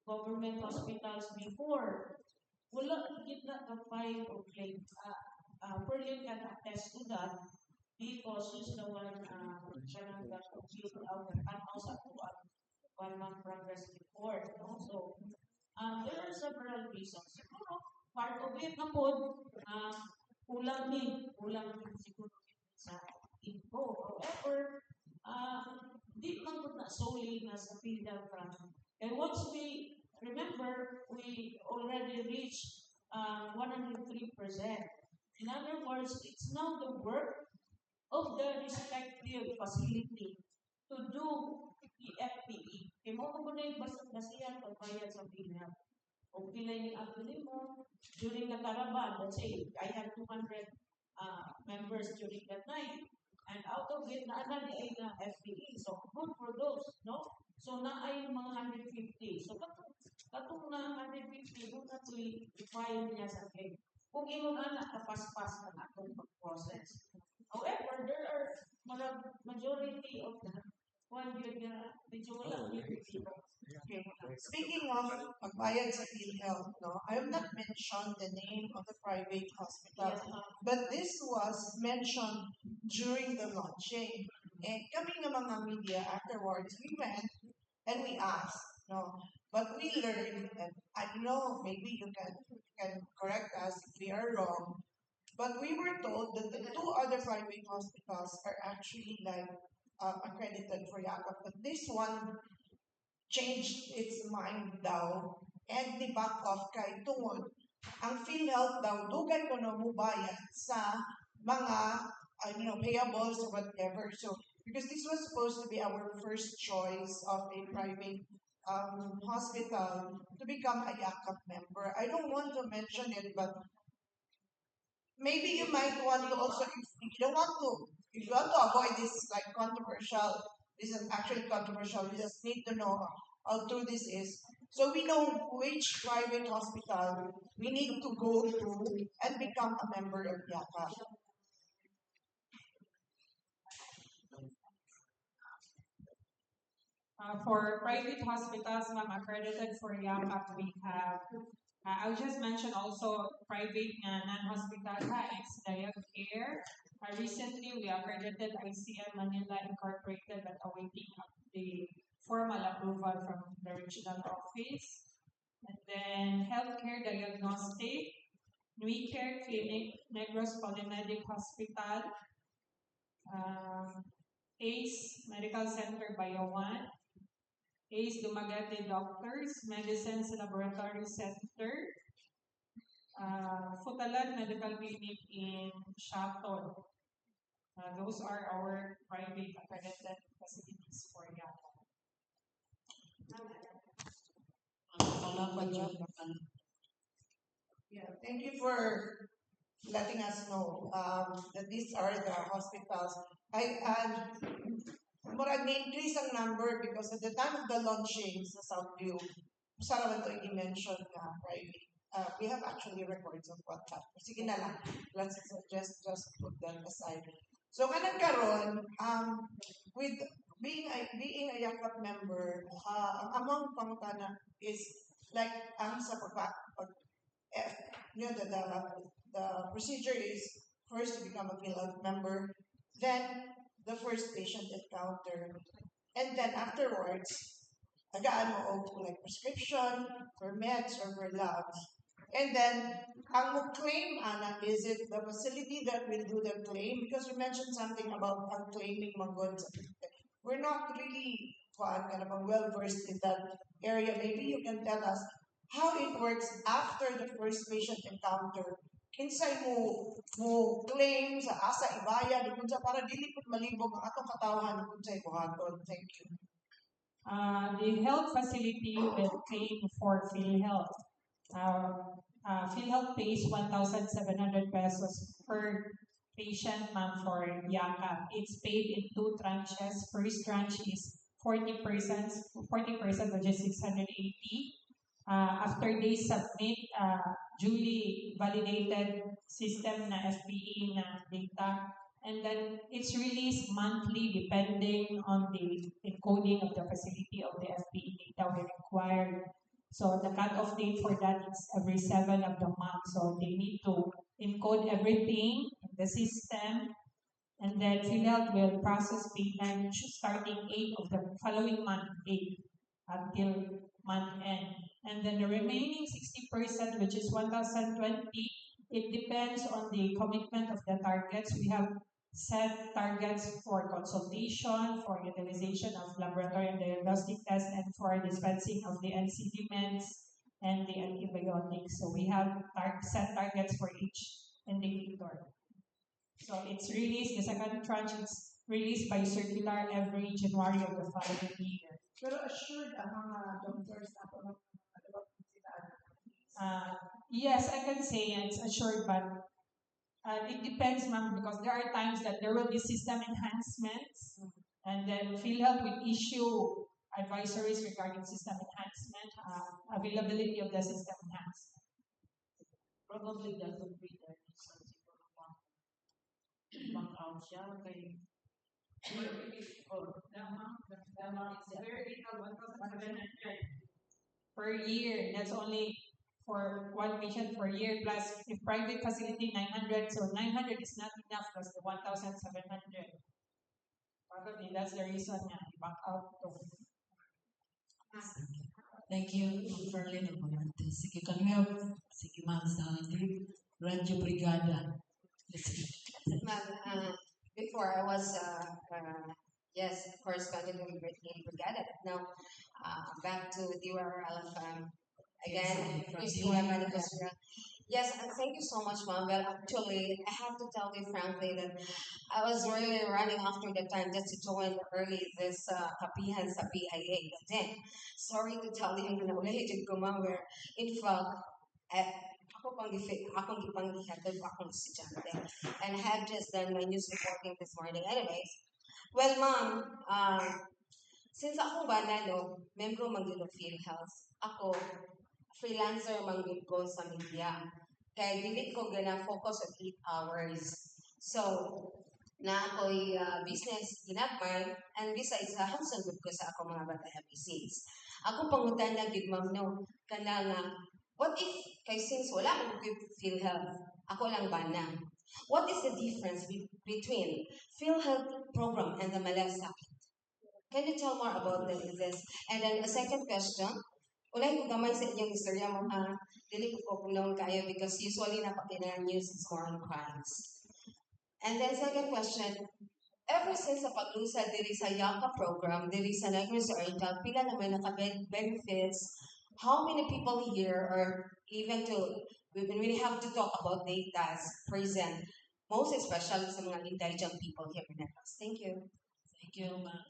government hospitals before. Wala gid na ka file o claim. Perlin can attest to that. Because she's the one kanang ga-compute out tanaw sa atoang 1 month progress report, no? So there are several reasons. Siguro part of it na pod, kulang din siguro sa info. However, di man pud na solely na sa PhilHealth front. And once we remember, we already reached 103%. In other words, it's now the work of the respective facility to do the FPE. Kay mao ko na yung basihan pagbayad sa PhilHealth. O pila yung actually mo during the caravan, let's say I have 200 members during that night. And out of it, naa na diay na FPE. So, good for those, no? So, naay mga 150. So, katong na 150, kung nato'y i-file niya sa claim. Kung ingon ana, kapaspas ang atong pag-process. However, there are mga majority of the one yun nga, medyo wala yun. Okay. Speaking of pagbayad sa PhilHealth, no, I have not mentioned the name of the private hospital, but this was mentioned during the launching. And kami nga mga media afterwards, we went and we asked, no, but we learned, and I don't know, maybe you can correct us if we are wrong, but we were told that the two other private hospitals are actually like accredited for Yakap, but this one changed its mind daw and ni back off kay tungod ang PhilHealth daw dugay ko na mubayad sa mga payables or whatever. So because this was supposed to be our first choice of a private hospital to become a Yakap member. I don't want to mention it, but maybe you might want to also, if you don't want to, if you want to avoid this like controversial, this is actually controversial, we just need to know how true this is. So we know which private hospital we need to go to and become a member of Yakap. For private hospitals, ma'am, accredited for Yakap, we have, I'll just mention also private nga non-hospital ha, ex-Diag Care. Recently, we accredited ICM Manila Incorporated, but awaiting the formal approval from the regional office. And then Healthcare Diagnostic, Nui Care Clinic, Negros Polymedic Hospital, ACE Medical Center Bayawan, ACE Dumaguete Doctors, Medicines Laboratory Center, Futalan Medical Clinic in Siaton. Those are our private accredited facilities for Yakap. Wala pa dyan. Yeah, thank you for letting us know that these are the hospitals. I murag ni-increase ang number because at the time of the launching sa Southview, usa ra man to i-mention nga private. We have actually records of what happened. Sige na lang, let's just put that aside. So kanang karon, with being a Yakap member, ang among pangutana is like ang sa pagpa, pag, eh, you know, the procedure is first to become a PhilHealth member, then the first patient encounter, and then afterwards, tagaan mo og like prescription for meds or for labs. And then, ang mo claim, ana, is it the facility that will do the claim? Because you mentioned something about ang claiming man. We're not really kuan ka namang well-versed in that area. Maybe you can tell us how it works after the first patient encounter. Kinsay mo claim sa asa ibayad ug unsa para dili pud malibog ang atong katawhan ug unsay buhaton. Thank you. The health facility will claim for PhilHealth. PhilHealth pays 1,700 pesos per patient, ma'am, for Yakap. It's paid in two tranches. First tranche is 40%, 40%, which is 680. After they submit duly validated system na FPE na data, and then it's released monthly depending on the encoding of the facility of the FPE data we required. So the cutoff date for that is every 7 of the month. So they need to encode everything in the system. And then PhilHealth will process payment starting 8 of the following month, 8 until month end. And then the remaining 60%, which is 1,020, it depends on the commitment of the targets. We have set targets for consultation, for utilization of laboratory and diagnostic tests, and for dispensing of the NCD meds and the antibiotics. So we have set targets for each indicator. So it's released, the second tranche is released by circular every January of the following year. Pero assured ang mga doctors ako na sila. Yes, I can say it's assured, but it depends, ma'am, because there are times that there will be system enhancements, and then PhilHealth will issue advisories regarding system enhancement, availability of the system enhancement. Probably that would be the reason siguro back out siya kay Oh, the amount is very little, 1,700 per year. That's only for one patient per year. Plus, if private facility, 900. So 900 is not enough plus the 1,700. Probably that's the reason nga back out to. Thank you, Ma'am Ferlin Abonante. Sige, can we have, sige ma'am, sa the Radyo Brigada. Let's go. Ma'am, before I was, yes, correspondent in Brigada. But now, back to DYRL FM again, Yes, from Christina DYRL. Manicosura. Yes, and thank you so much, ma'am. Well, actually, I have to tell you frankly that I was really running after the time just to join early this kapihan sa PIA. But then, sorry to tell you, na ulahi jud ko, ma'am, where in fact, eh, ako pang akong gipanggihatod akong estudyante. And I have just done my news reporting this morning. Anyways, well, ma'am, since akong bana, no, membro man gyud og PhilHealth, ako, freelancer man gyud ko sa media. Kaya dili ko gana focus on 8 hours. So, na ako'y business ginagmay and besides sa hands-on gud ko sa ako mga bata FPCs. Ako pangutana gyud, ma'am, no, kana nga what if kay since wala man ko'y PhilHealth, ako lang bana. What is the difference between PhilHealth program and the Malasakit? Can you tell more about this? And then a second question, ulay ko gamay sa inyong istorya mo ha. Dili ko ko known kayo because usually napakina news is more on crimes. And then second question, ever since sa paglusad diri sa Yakap program, diri sa Negros Oriental, pila na may naka-benefits? How many people here or even to, when we have to talk about data present, most especially sa mga indigent people here in Negros? Thank you. Thank you, ma'am.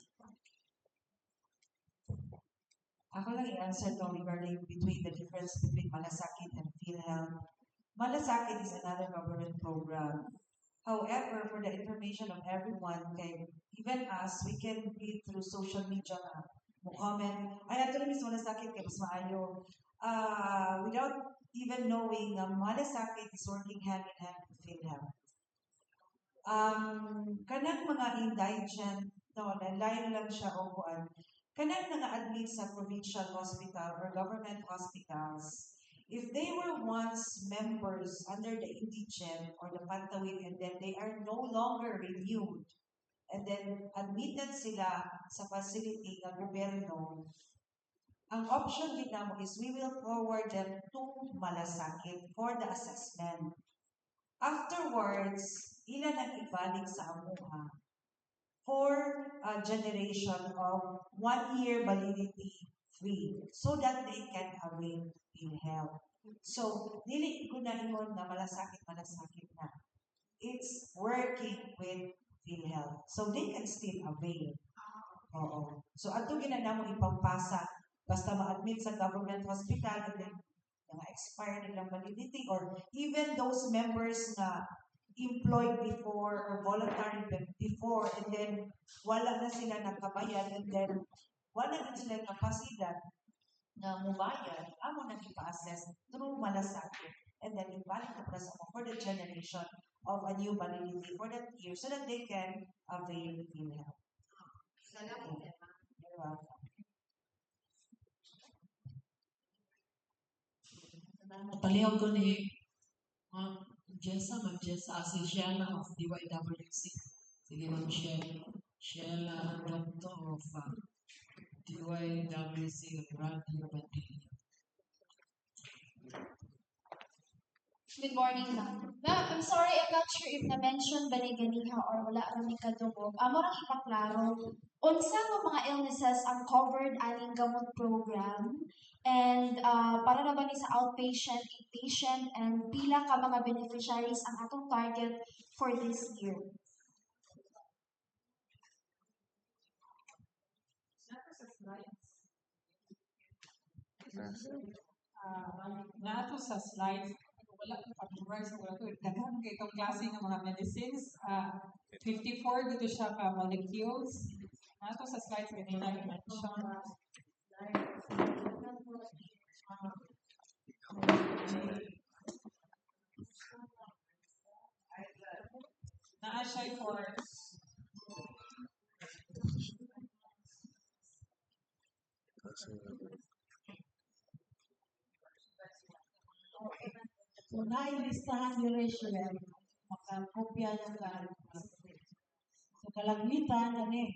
Ako lang i-answer to regarding between the difference between Malasakit and PhilHealth. Malasakit is another government program. However, for the information of everyone, kay even us, we can read through social media na mo comment, "Ay, ato na Miss Malasakit kay mas maayo." Without even knowing nga Malasakit is working hand in hand with PhilHealth. Kanang mga indigent, no, lain lang siya o kuan, kanang nga admit sa provincial hospital or government hospitals, if they were once members under the indigent or the Pantawid and then they are no longer renewed, and then admitted sila sa facility ng gobyerno, ang option din namo is we will forward them to Malasakit for the assessment. Afterwards, ila nang ibalik sa amuha for a generation of 1 year validity free so that they can avail PhilHealth. So, dili ko na ingon nga Malasakit, Malasakit na. It's working with PhilHealth. So, they can still avail. Oo. So, ato gina namo ipagpasa basta ma-admit sa government hospital and then mga expire nilang validity or even those members na employed before or voluntary before and then wala na sila nakabayad and then wala na sila kapasidad na mubayad, amo nang ipa-assess through Malasakit and then ibalik na para sa amo for the generation of a new validity for that year so that they can avail PhilHealth. Salamat. You're welcome. Palihog ko ni Ma'am Jessa, Ma'am Jessa Asisiana of DYWC. Sige, Ma'am Sheila Doctor of DYWC Radio Bandillo. Good morning, ma'am. Ma'am, I'm sorry, I'm not sure if na-mention ba ni ganiha or wala ra mi kadungog. Amo rang ipaklaro, unsa nga mga illnesses ang covered aning gamot program? And para na ba ni sa outpatient, inpatient, and pila ka mga beneficiaries ang atong target for this year? Naa sa slides. Naa to sa slides. Wala ko pa-memorize, wala ko. Daghan kay itong klase ng mga medicines. 54 dito siya ka molecules. Naa to sa slides kanina i-mention. Naa siya for So, nailistahan ni Rachel, makakopya na ka. So, kalagmitan, ano eh.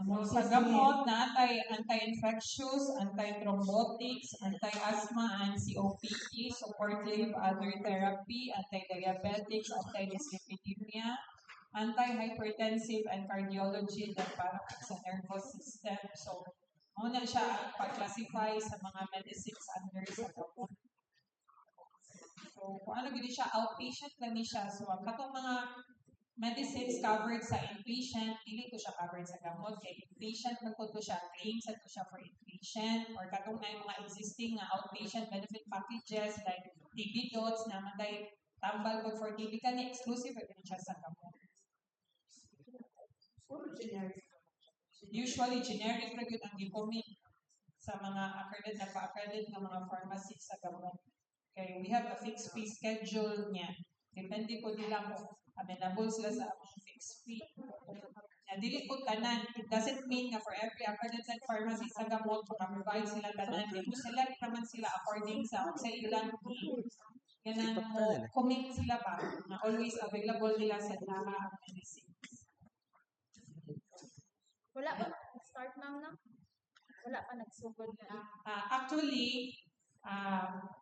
So, sa gamot, naatay anti-infectious, anti-thrombotics, anti-asthma and COPD, supportive other therapy, anti-diabetics, anti-dyslipidemia, anti-hypertensive and cardiology, then para sa nervous system. So, muna siya ang pag-classify sa mga medicines under sa gamot. So, kung ano gini siya, outpatient lang ni siya. So, ang katong mga medicines covered sa inpatient, dili ko siya covered sa gamot. Kay inpatient man ko to siya, claims to siya for inpatient, or katong na yung mga existing nga outpatient benefit packages like TB dots na manday tambal ko for TB kani exclusive ra gini siya sa gamot. Usually generic ra gyud ang gi-commit sa mga accredited na pa-accredit nga mga pharmacy sa gamot. Okay, we have a fixed fee schedule niya. Depende ko nila kung amenable sila sa among fixed fee. Ya, dili ko tanan. It doesn't mean nga for every accredited pharmacy sa gamot, maka-provide sila tanan. Mo select naman sila according sa unsay ilang ganang mo commit sila ba na always available nila sa ilaha ang medicines. Wala pa nag-start, ma'am, no? Wala pa nagsugod na. Actually,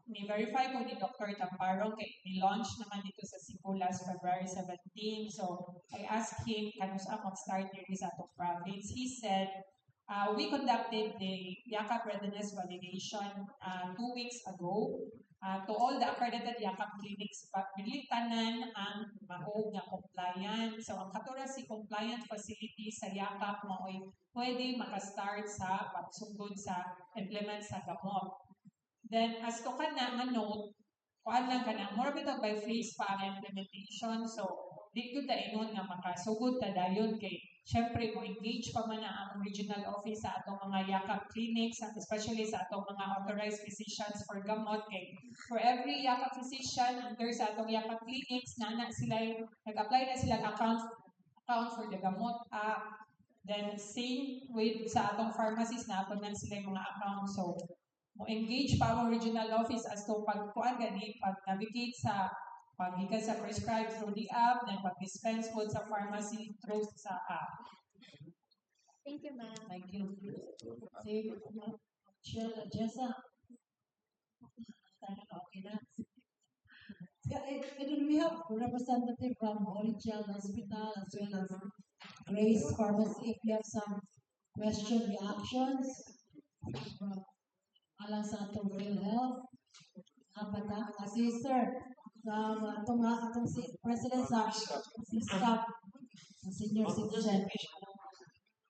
ni-verify ko ni Dr. Tamparong kay ni-launch naman dito sa Cebu last February 17. So, I asked him kanusa mag-start diri sa atong province. He said, we conducted the YAKAP readiness validation 2 weeks ago to all the accredited YAKAP clinics. But dili tanan ang mao nga compliant. So, ang katura si compliant facility sa YAKAP mao'y pwede makastart sa pagsugod sa implement sa gamot. Then, as to kana nga note, kuan lang kana, more bitaw by phase pa ang implementation. So, di gyud ta ingon nga makasugod ta dayon kay syempre mo engage pa man ang among regional office sa atong mga YAKAP clinics, at especially sa atong mga authorized physicians for gamot kay for every YAKAP physician under sa atong YAKAP clinics na sila nag-apply na sila account for the gamot app. Then same with sa atong pharmacies na na sila yung mga account. So mo engage pa ang regional office as to pagkuan gani pag navigate sa paggikan sa prescribe through the app, then pag-dispense po sa pharmacy through sa app. Thank you, ma'am. Thank you. Si Sheila, Jessa. Okay na. Yeah, and then we have representative from Holy Child Hospital as well as Grace Pharmacy. If you have some question reactions from alang sa atong PhilHealth. Apat si Sir, sa atong si President sa si staff, sa senior citizen.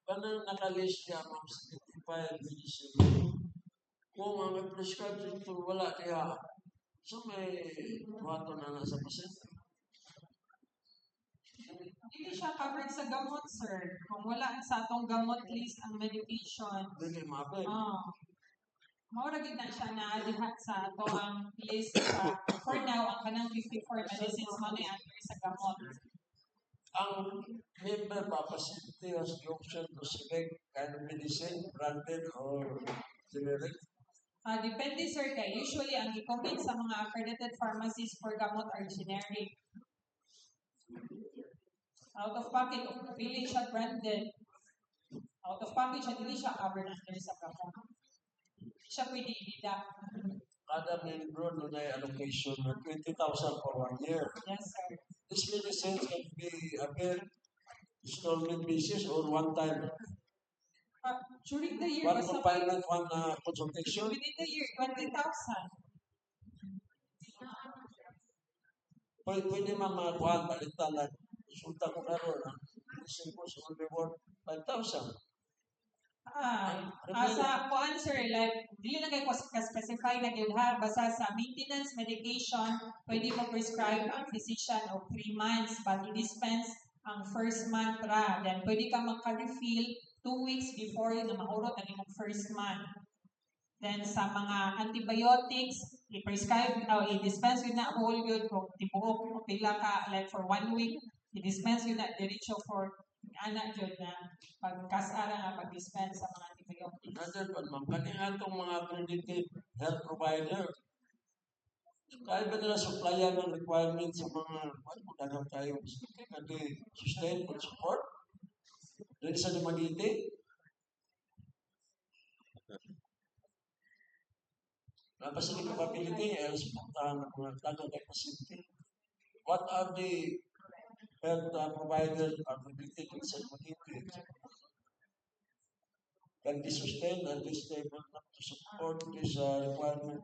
Kanang nakalist niya, ma'am, sa 55 medicine. Kung ang prescribe doctor wala diha, so may buhaton na na sa pasyente. Hindi siya covered sa gamot, sir. Kung wala sa atong gamot list ang medication, Dili ma-apply. Ah. Mao ra gid na siya na diha sa ato ang list sa for now ang kanang 54 medicines mo ni under sa gamot. Ang member ba, pasyente has the option to select kind of medicine, branded or generic? Ah, depende, sir, kay usually ang i-commit sa mga accredited pharmacies for gamot are generic. Out of pocket, dili siya branded. Out of pocket siya, dili siya covered under sa gamot. Di siya pwede i-deduct. Kada membro dunay allocation na 20,000 for one year. Yes, sir. This medicines can be availed installment basis or one time. During the year, One basta confinement, one consultation. Within the year, 20,000. Pwede man makakuha, balitan na konsulta ko karon, ang medicine ko is only worth 5,000. Sa kuan, sir, like dili lang kay ka-specify na gyud ha, basta sa maintenance medication, pwede mo prescribe ang physician og 3 months, but i-dispense ang first month ra. Then pwede ka magka-refill 2 weeks before na mahurot ang imong first month. Then sa mga antibiotics, i-prescribe o i-dispense yun na whole yun kung tibuok pila ka, like for one week, i-dispense yun na diretso for ana yun na pagkasara nga pag-dispense sa mga antibiotics. Another one, ma'am, kani atong mga accredited health provider, kaya ba nila supplyan ng requirements sa mga, ano mo, daghang tayo, can they sustain and support? Dili sa Dumaguete? Wala sila capability, eh, suportahan ng mga daghang kay pasyente. What are the health providers accredited sa Dumaguete? Can be sustained and be stable enough to support this requirement?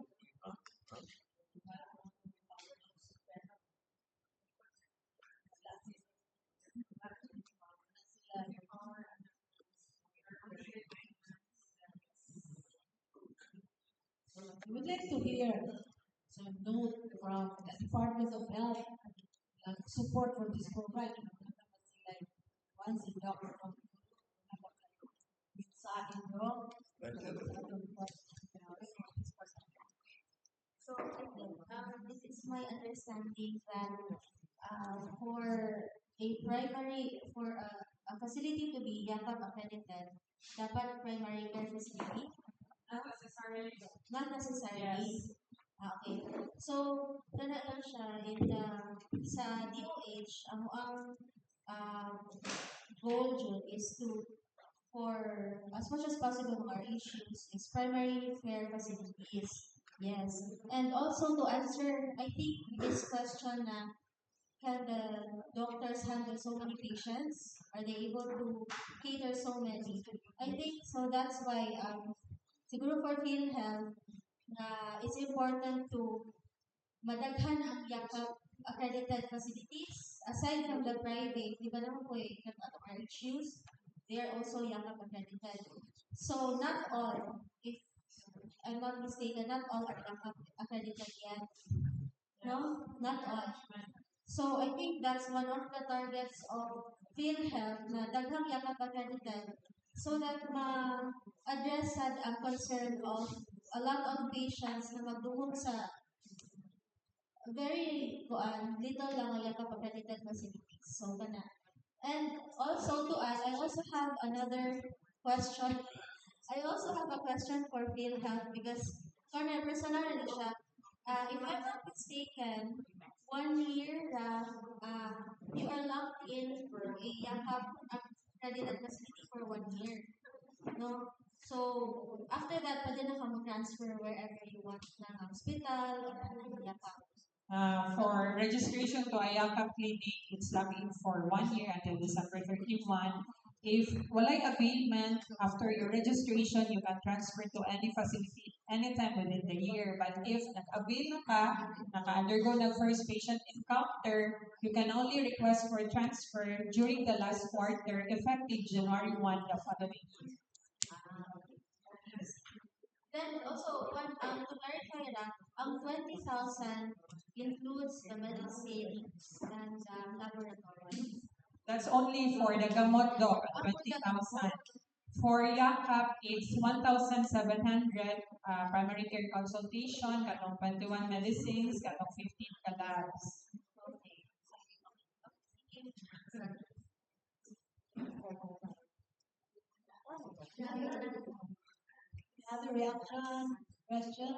We would like to hear some note from the Department of Health, support for this program. Once in doctor from sa inyo. So I think this is my understanding that for a primary, for a facility to be YAKAP accredited, dapat primary care facility? Not necessarily. Not necessarily. Yes. Okay. So, kana lang siya in the, sa DOH, ang goal jud is to, for as much as possible our issues is primary care facilities. Yes. And also to answer, I think this question na, can the doctors handle so many patients? Are they able to cater so many? I think so. That's why siguro for PhilHealth, na it's important to madaghan ang YAKAP accredited facilities. Aside from the private, di ba naman po eh, atong RHUs, they are also YAKAP accredited. So not all, if I'm not mistaken, not all are YAKAP accredited yet. No? Not all. So I think that's one of the targets of PhilHealth na daghang YAKAP accredited so that ma-address sad ang concern of a lot of patients na magdungog sa very kuan little lang ang YAKAP accredited facilities. So kana. And also to add, I also have another question. I also have a question for PhilHealth because corner personal na siya. If I'm not mistaken, 1 year na you are locked in for a YAKAP accredited facility for 1 year. No? So, after that, pwede na ka mo-transfer wherever you want na hospital or YAKAP. For registration to a YAKAP clinic, it's locked in for 1 year until December 31. If walay availment after your registration, you can transfer to any facility anytime within the year. But if nag-avail na ka, naka-undergo ng first patient encounter, you can only request for transfer during the last quarter, effective January 1 the following year. Okay. Then also, one, to clarify lang, ang 20,000 includes the medicine and the laboratory. That's only for the gamot, doc, 20,000. For YAKAP, it's 1,700 primary care consultation, katong 21 medicines, katong 15 ka labs. Okay. Other reaction, question?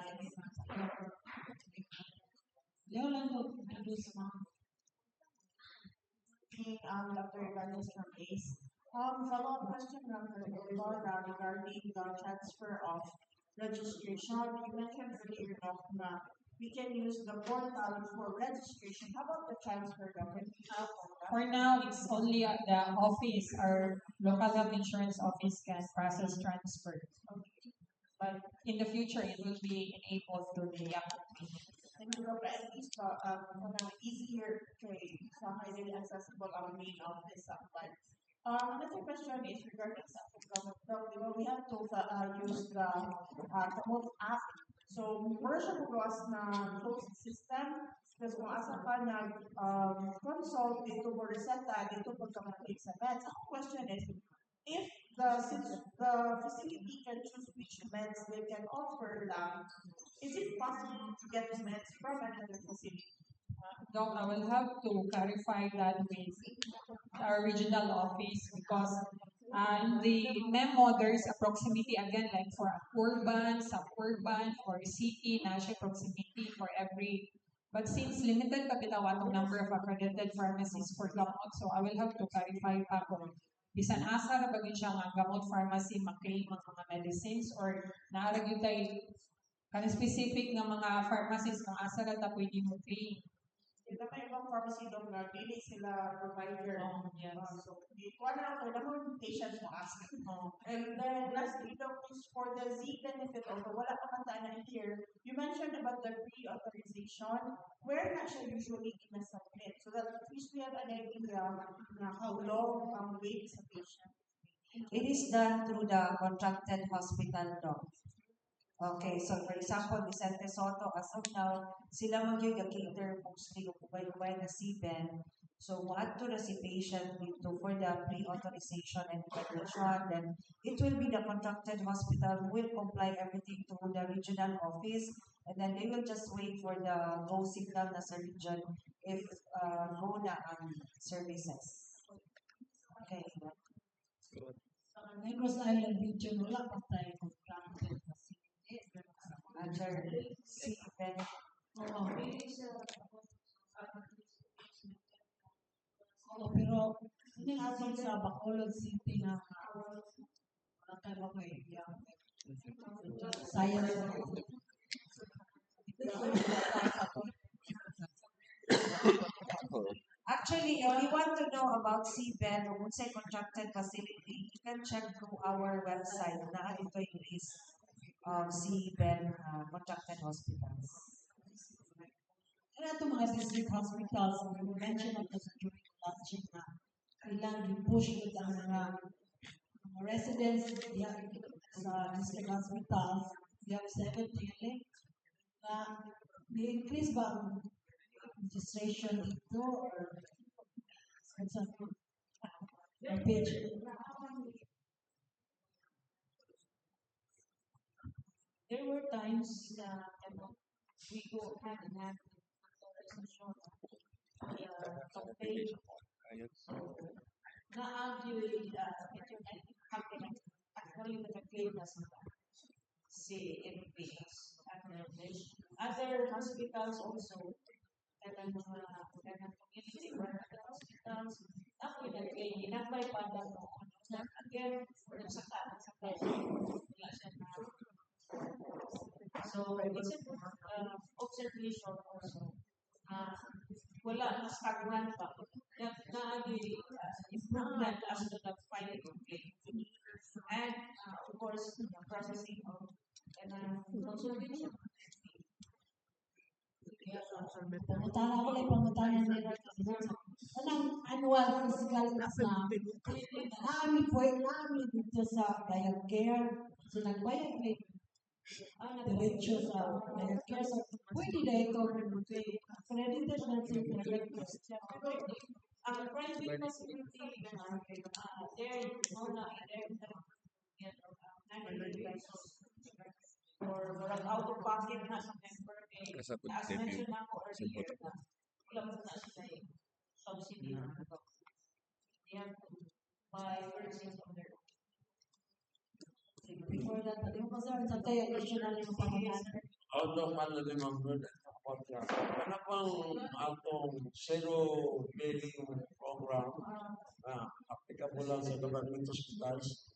Leo lang po, introduce ma'am. morning, Dr. Ibanez from ACE. Follow-up question lang for Dora regarding the transfer of registration. You mentioned earlier, Doc, na we can use the portal for registration. How about the transfer, Doc? Can we help on that? For now, it's only at the office, our local health insurance office can process transfer. But in the future, it will be enabled to the Yakap clinic. And you know, at least kanang easier kay sa highly accessible ang main office sa but another question is regarding sa gamot, Doc, di ba we have to use the Gamot app. So, mura siya mugawas na closed system. Kasi kung asa ka nag consult, didto mo reseta, didto pud ka mag-take sa meds. Ang question is, if the since the facility can choose which meds they can offer lang, is it possible to get meds from another facility? Doc, I will have to clarify that with our regional office because in the memo, there is a proximity again, like for urban, suburban, or city, na siya proximity for every. But since limited pa bitaw atong number of accredited pharmacies for gamot, so I will have to clarify pa kung bisan asa ra ba gyud siya nga gamot pharmacy ma-claim ang mga medicines or naa ra gyud tay kanang specific nga mga pharmacies kung asa ra ta pwede mo claim. Kaya may ibang pharmacy, Doc, na dili sila provider. Oh, yes. So, di ko na ako naman patients mo ask. Oh. And then lastly, Doc, is for the Z benefit, although wala pa man ta na here, you mentioned about the pre-authorization. Where na siya usually ina-submit? So that at least we have an idea na how long ang wait sa patient. It is done through the contracted hospital, Doc. Okay, so for example, Vicente Sotto, as of now, sila man gyud cater mostly og ubay-ubay na CBEN. So, moadto na si patient didto for the pre-authorization and evaluation. Then, it will be the contracted hospital who will comply everything to the regional office. And then they will just wait for the go signal na sa region if go na ang services. Okay. Sa Negros Island region, wala pa tayo contracted facility. Under CBEN. Oo. Oo, pero hindi atong sa Bacolod City na wala tayo ba kay science. Actually, if you want to know about CBEN or unsay contracted facility, you can check through our website na ito yung list of CBEN contracted hospitals. Kaya itong mga district hospitals, we mentioned ato sa during the launching na ilang i-push with ang mga residents diha sa district hospitals. We have 70 na ni-increase ba ang registration dito or sa ang page? There were times na we go hand in hand with authorization campaign. So, na-argue actually nag-claim na sila si MPS. Other hospitals also, kanang mga kanang community private hospitals, ako nag-claim, ginagmay pa na noon. Again, nagsaka, nagsaka. Wala siya na. So, it's a good observation also. Wala, na stagnant pa. Na improvement as to the final complaint. And, of course, the processing of consultation. Pangutana ako lang, pangutana nila. Anong annual physical exam? Naami po, naami dito sa Diagcare. So, nagbayad may diretso sa Diagcare. So, pwede na ito, accredited na si Diagcare. Ang private facility, there, no na, there, 900 pesos. Or murag out of pocket na sa member. Eh, as mentioned na ako earlier, na wala mo na sila subsidy. They have to buy purchase on their own. Before that, yung concern sa tayo, additional yung pangutana. Although man na remember about that. Ano pang atong zero billing program program na applicable lang sa government hospitals.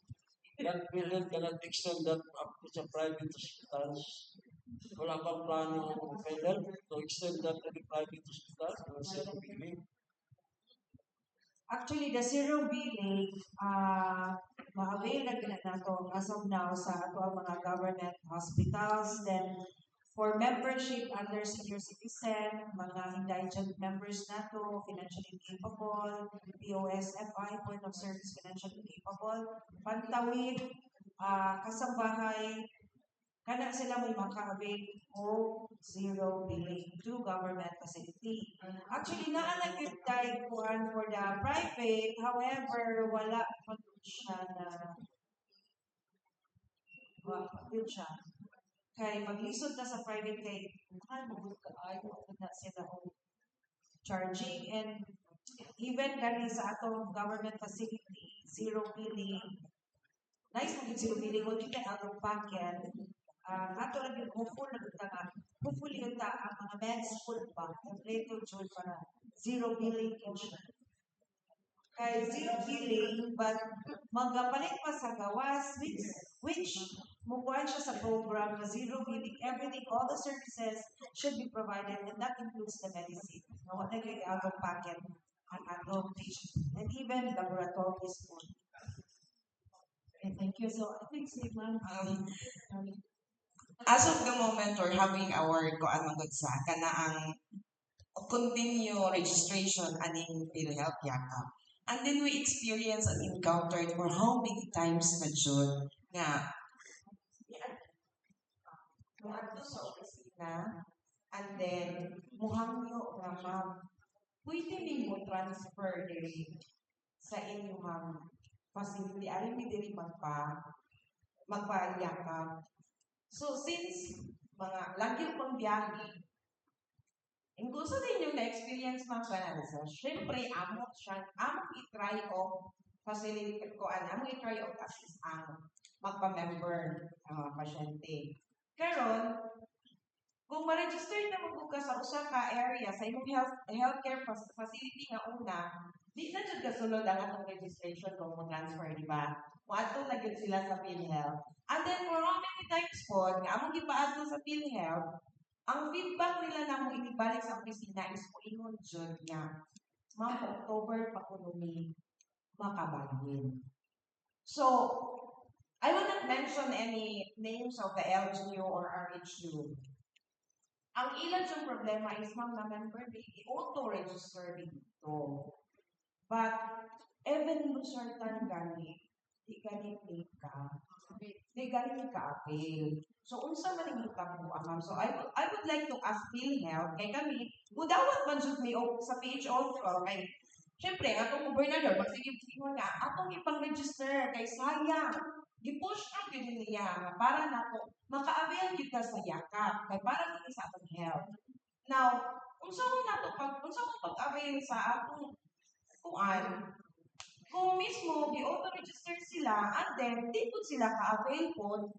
That PhilHealth cannot extend that up to sa private hospitals. Wala bang plano ang PhilHealth to extend that to the private hospitals? Ang zero billing. Actually, the zero billing, ma-avail na gina nato as of now sa ato ang mga government hospitals. Then, for membership under senior citizen, mga indigent members nato, financially capable, POSFI, point of service financially capable, pantawid, kasambahay, kana sila may maka-avail o zero billing to government facility. Actually, naa na gyud tay kuan for the private, however, wala pa gyud siya na wala pa gyud siya. Kay maglisod na sa private kay mahal mo gud kaayo na sila og charging, and even kani sa atong government facility, zero billing, nice mo gyud zero billing, wala gyud out of pocket. Ato ra gyud hopeful na gyud ta nga hopefully yun ta ang mga med school ba kompleto jud para zero billing gyud siya. Kay zero billing but magapalit pa sa gawas, which mukuan siya sa program na zero billing, everything, all the services should be provided, and that includes the medicine. No, wala gyud out of pocket ang atong patient and even laboratories po. Okay, thank you. So I think si Ma'am As of the moment, we're having our kuan man gud sa kana ang continue registration aning PhilHealth Yakap. And then we experienced and encountered for how many times na jud nga muadto sa opisina and then muhangyo nga, "Ma'am, pwede nimo transfer diri sa inyong facility, ari mi diri magpa-yakap." So since mga lagyo pang biyahe, kung sa ninyong na-experience, ma'am, sa syempre amo siya, amo i-try og facility ko an amo i-try og assist ang magpa-member ang mga pasyente. Karon, kung ma-register na mo ka sa usa ka area sa imong healthcare facility nga una, di na jud kasulod ang atong registration kung mo transfer, di ba? Moadto na gyud sila sa PhilHealth. And then for how many times po nga among gipaadto sa PhilHealth, ang feedback nila namo inibalik sa opisina is moingon jud nga, "Ma'am, October pa kuno mi makabalhin." So, I will not mention any names of the LGU or RHU. Ang ilan yung problema is, "Ma'am, na member di auto-register dito. But, even losartan gani, di gani ni ka, di gani ni ka-avail." So, unsa man ang hitabo, ma'am? So, I would like to ask PhilHealth, kay kami, mudawat man jud mi og sa PHO, kay syempre, atong gobernador, magsige ingon nga, atong ipang-register, kay sayang. Gi-push out yun niya nga para nato maka-avail gyud ka sa Yakap, kay para kini sa atong health. Now, unsa man pag-avail sa atong kuan kung mismo gi-auto-register sila and then di pud sila ka-avail pod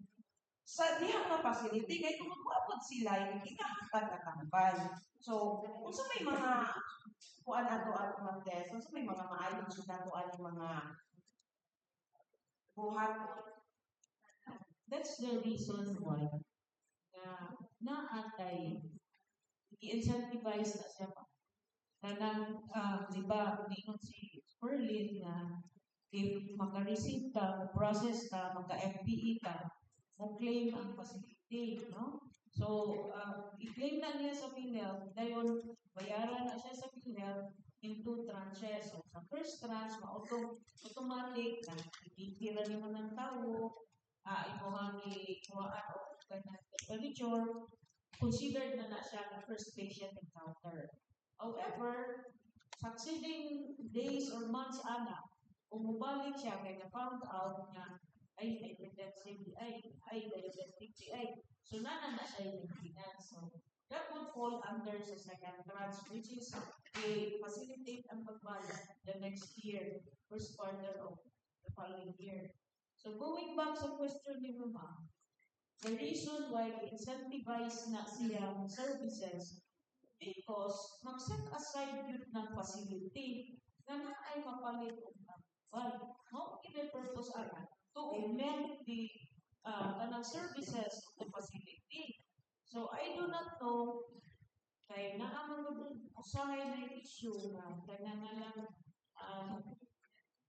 sa dihang nga facility kay tungod wa pod sila yung ginahatag na tambay. So, unsa may mga kuan ato ato, Ma'am Tess, unsa may mga maayo jud nato aning mga buhat? That's the reason why nga naatay i-incentivize na siya pa. Kanang, di ba, niingon si Perlin na if maka-receive ka, mo process ka, maka-FPE ka, mo claim ang facility, no? So, i-claim na niya sa PhilHealth, dayon bayaran na siya sa PhilHealth in two tranches. So, sa first tranche, ma-auto, automatic na ititira nimo ng tao, imuhang ikuhaan o kanang expenditure, considered na na siya ang first patient encounter. However, succeeding days or months ana, kung mubalik siya kay na found out nga ay hypertensive di ay diabetic di ay, so nana na siya yung maintenance. So, that would fall under sa second tranche, which is to facilitate ang pagbayad the next year, first quarter of the following year. So, going back sa question ni Mama, the reason why incentivize na siyang services because mag-set aside yun ng facility. Nga na ay mapalit og tambal. Mao kini purpose ana to augment the kanang services of the facility. So I do not know kay naa man gud usahay na issue na kana na lang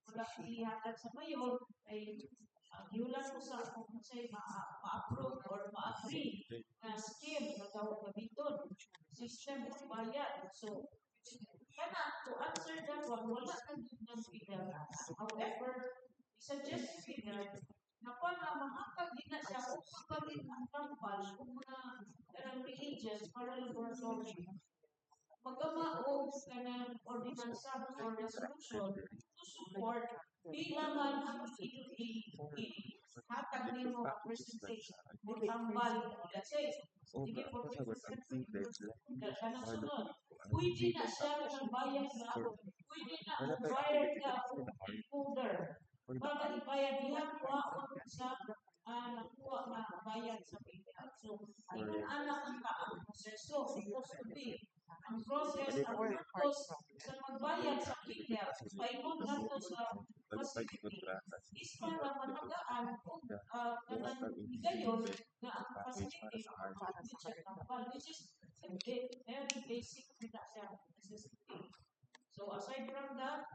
wala ihatag sa mayor kay gihulat ko sa kung unsay ma-approve or ma-agree na scheme nga gamiton system of bayad. So kana, to answer that one, wala na gyud ng PhilHealth. However, i-suggest PhilHealth na para mahatag din na siya kung mapalit ang tambal kung mga kanang reagents para laboratory, magama og kanang ordinansa or resolution to support pila man ang hatag nimo percentage mo tambal. Let's say sige, 40% kanang sunod, pwede na siya ng bayad na, pwede na ang bayad ka og encoder para ibayad diha kuhaon sa nakuha nga bayad sa PhilHealth. So, ingon ana ang ang proseso, supposed to be. Ang process, ang purpose sa pagbayad sa PhilHealth, paingon ngadto sa facility, is para matagaan kung kanang higayon nga ang facility makagamit siya tambal, which is very basic na siya necessity. So aside from that,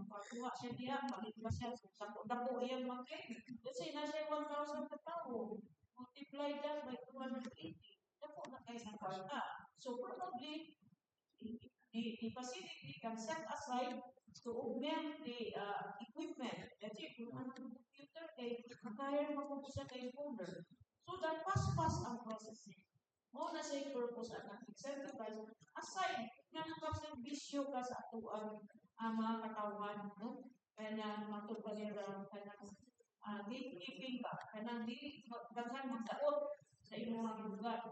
pagkuha siya diha, palit pa siya, dako iyang market. Let's say, nasa 1,000 ka tao, multiply that by 280, dako na kay sa kwarta. So probably, the facility can set aside to augment the equipment. Let's say, kung anong computer, kay makahire mo kung siya kay folder. So that pas-pas ang processing. Mao na siya yung purpose ang incentivize. Aside nga nakaservisyo ka sa atuang mga katawhan, no? Kanang matod pa nila kanang gatekeeping ba, kanang dili daghan magdaot sa imong mga lugar.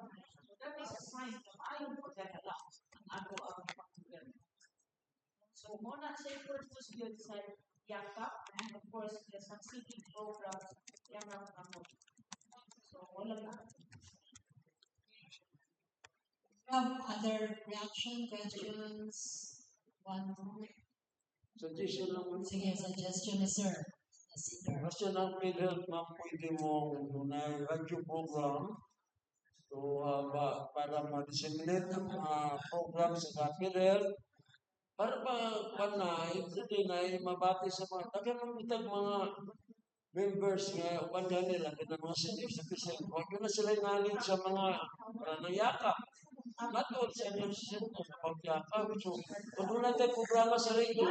So that is a sign na maayong pagdadala ang ato ang paggobyerno. So mao na siya yung purpose yun sa YAKAP and of course the succeeding programs Yakap Gamot. So wala na. Have other reaction, questions? One more. Suggestion lang mo. Sige, suggestion ni sir. Sir. Basta ng PhilHealth, ma'am, pwede mong na radio program so, ba, para ma-disseminate ang mga program sa PhilHealth para ba pa na hindi na mabati sa mga daghan ng bitag mga members nga uban nila kita mga senior citizen, wag yun na sila knowledge sa mga nayakap, not all senior citizen about yakap. So kung doon natin programa sa radio,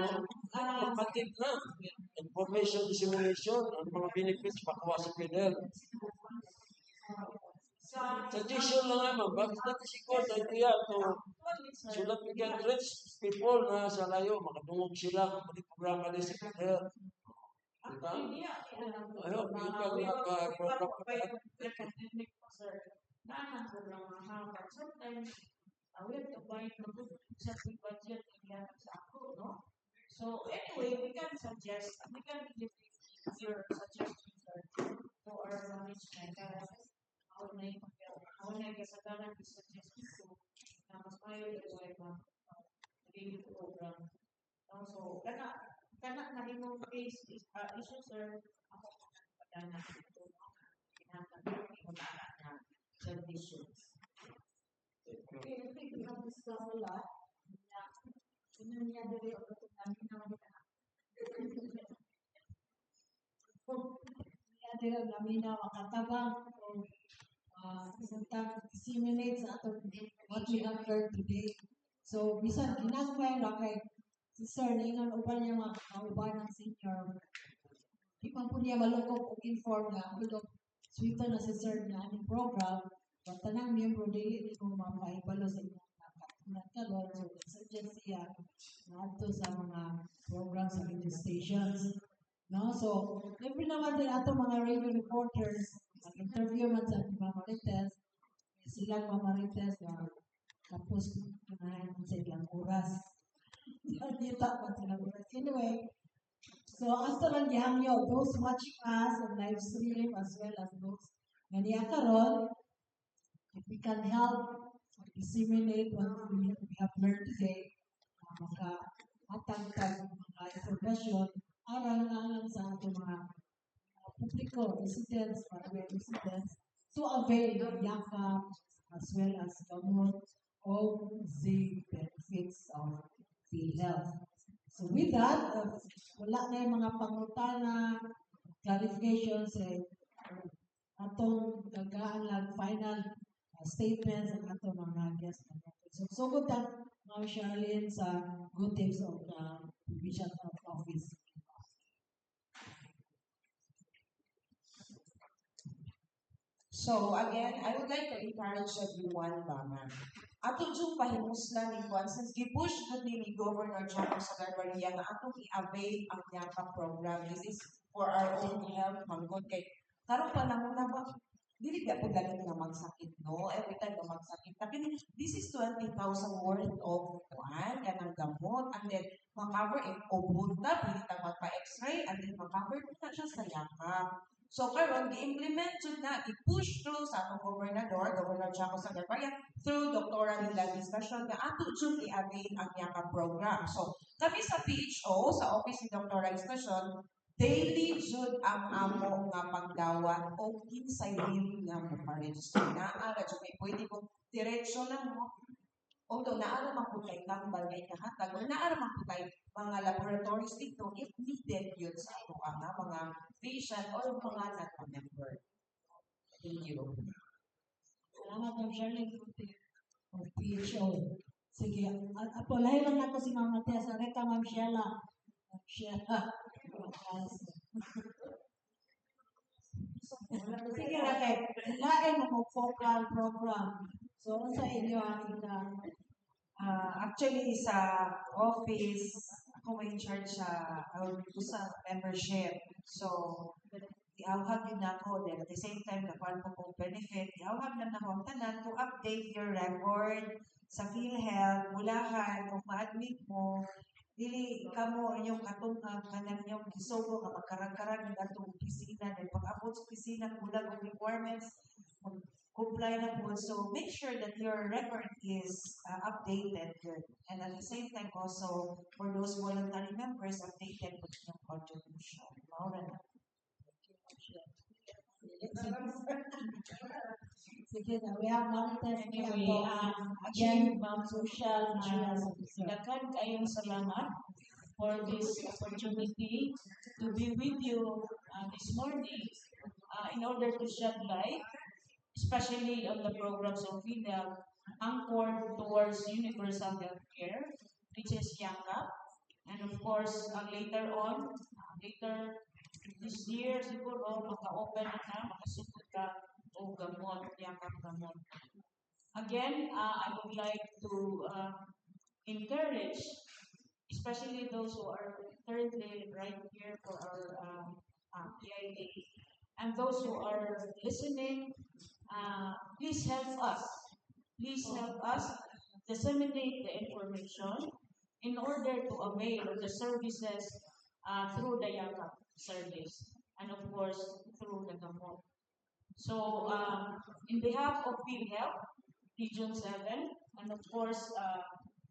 informative na information dissemination ang mga benefits pakuha sa PhilHealth. Suggestion lang naman, bakit natin si good idea to so that we can reach people na sa layo, makadungog sila kung may programa din sa PhilHealth. Diba? I hope you can have a program for that. Pandemic pa, sir. Naa programa ha, but sometimes we have to buy sa budget niya sa ako, no? So anyway, we can suggest, we can give your suggestions, sir, to our management. Ako na yung kasagaran suggestion ko na mas mayo yung ma radio program. No, so kana kana na imong case is issue, sir, ako padana ito kinahanglan na na servisyo. Okay, I think we have discussed a lot. Yeah. Sino niya diri o katong namin na kita. Niya diri namin na makatabang o disseminate sa atong what we have learned today. So, bisan ginagmay ra kay si sir ningon uban niya mga kauban ng senior. Di man po niya malukop og inform na hulog swito na si sir na aning program. But tanang miyembro dili ni mo mapahibalo sa inyong nakatunan karon. So nag-suggest siya na adto sa mga program sa radio stations. No? So, libre naman din ato mga radio reporters, mag-interview man sa mga Marites, silang mga Marites na tapos kanahan sa ilang oras. Dita man silang oras. Anyway, so ato lang gihangyo, those watching us on live stream as well as those nga niya karon, if we can help disseminate what we have learned today, maka hatag tag mga impormasyon alang alang sa atong mga publiko, residents, barangay residents, to avail Yakap as well as Gamot all the benefits of PhilHealth. So with that, wala na yung mga pangutana, clarifications, eh, atong tagaan lang final statements ang atong mga guest. So, sugod ta, Ma'am Charlene, sa good tips of the Provincial Health Office. So again, I would like to encourage everyone ba nga ato jud pahimuslan ni kuan since gipush jud ni Governor Chaco Sagarbarria nga atong i-avail ang Yakap program. This is for our own health manggod kay karon pa lang na ba dili ba pud lagi nga magsakit, no? Every time nga magsakit ta kini, this is 20,000 worth of kuan kanang gamot, and then ma-cover if ubod ta, pwede ta magpa-x-ray and then ma-cover na siya sa Yakap. So karon gi-implement jud na, i-push through sa atong gobernador, Governor Chaco Sagarbarria, through Dr. Lila Discussion nga ato jud i-avail ang Yakap program. So kami sa PHO, sa office ni Dr. Estacion, daily jud ang amo nga pagdawat o kinsay diri nga mo-register. Naa ra jud may pwede mo diretso lang mo. Although naa ra man pud kay tambal nga ikahatag or naa ra man pud kay mga laboratories dito if needed yun sa ato ang mga patient or mga nagpa-member. Thank you. Salamat, Ma'am Charlene of PHO. Sige, at apolahin lang nato si Ma'am Matias. Areta, Ma'am Sheila. Ma'am Sheila. Sige ra kay lain mo focal program. So unsa inyo ang ika Actually, sa office, ako may in charge sa membership. So, iawhag din ako. Then at the same time, nakuha ko kong benefit. Iawhag lang nako ang tanan to update your record sa PhilHealth. Mulahan, kung ma-admit mo, dili kamo inyong katungag kanang inyong gisugo nga magkarag-karag ng atong opisina. Then pag-abot sa opisina, kulang og requirements, comply na po. So make sure that your record is updated good. And at the same time also, for those voluntary members, updated po yung contribution. Mao ra na. Sige na, we have Marites. Anyway, again, Ma'am Social, Insurance Officer. Daghan kayong salamat for this opportunity to be with you this morning in order to shed light, especially on the programs of PhilHealth anchored towards universal health care, which is Yakap. And of course, later on, later this year, siguro, maka-open na ka, makasugod ka o gamot, Yakap gamot. Again, I would like to encourage, especially those who are currently right here for our PIA, and those who are listening, please help us. Please help us disseminate the information in order to avail of the services through the Yakap service, and of course, through the Gamot. So, in behalf of PhilHealth, Region 7, and of course,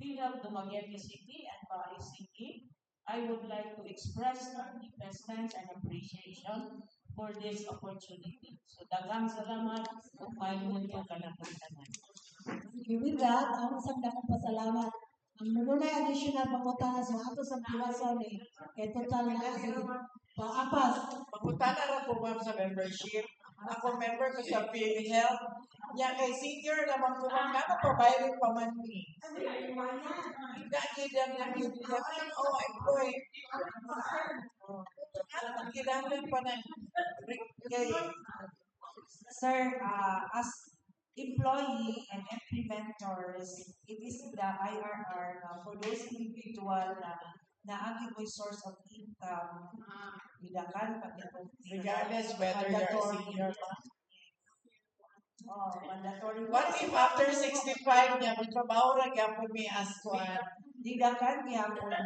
PhilHealth Dumaguete City and Bari City, I would like to express our deepest thanks and appreciation for this opportunity. So, daghang salamat ug maayong buntag kanatong tanan. Okay, with that, ang isang dakong pasalamat. Ang nununay additional pangutana so ato sa tiwason eh. Kay total na sige. Paapas. Pangutana ra ko ma'am sa membership. Ako member ko sa PhilHealth. Nya kay senior naman ko ma'am, ngano pa bayad pa man ni. Gid ang ay oh employed. Ngano man kinahanglan pa na kay Sir, as employee and implementers, it is the IRR na for those individual na naagi mo source of income, bidakan pag itong regardless whether you're a senior. Oh, mandatory. What if after 65 niya, magtrabaho ra gyapon mi as kuan? Didakan gyapon.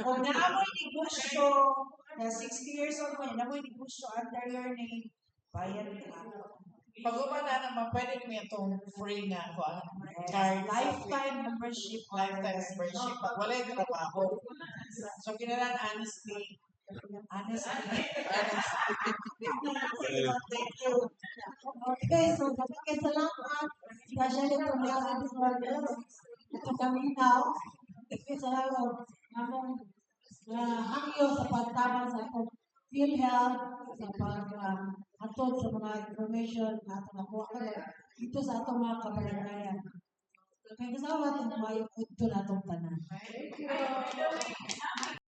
Kung naamoy negosyo, na 60 years old mo, naamoy negosyo under your name, bayad ka. Pag na naman, pwede mo itong free nga kuan card. Lifetime membership. Lifetime membership. Pag wala yung trabaho. So, kinalan honesty. Honestly. Thank you. Okay, so daghang salamat, especially to mga disorders. Ito kami now. Salamat among hangyo sa pagtabang sa atong PhilHealth, sa pag hatod sa mga information na atong nakuha karon dito sa atong mga kabarangayan. Kay kasama atong maayong udto natong tanan. Thank you.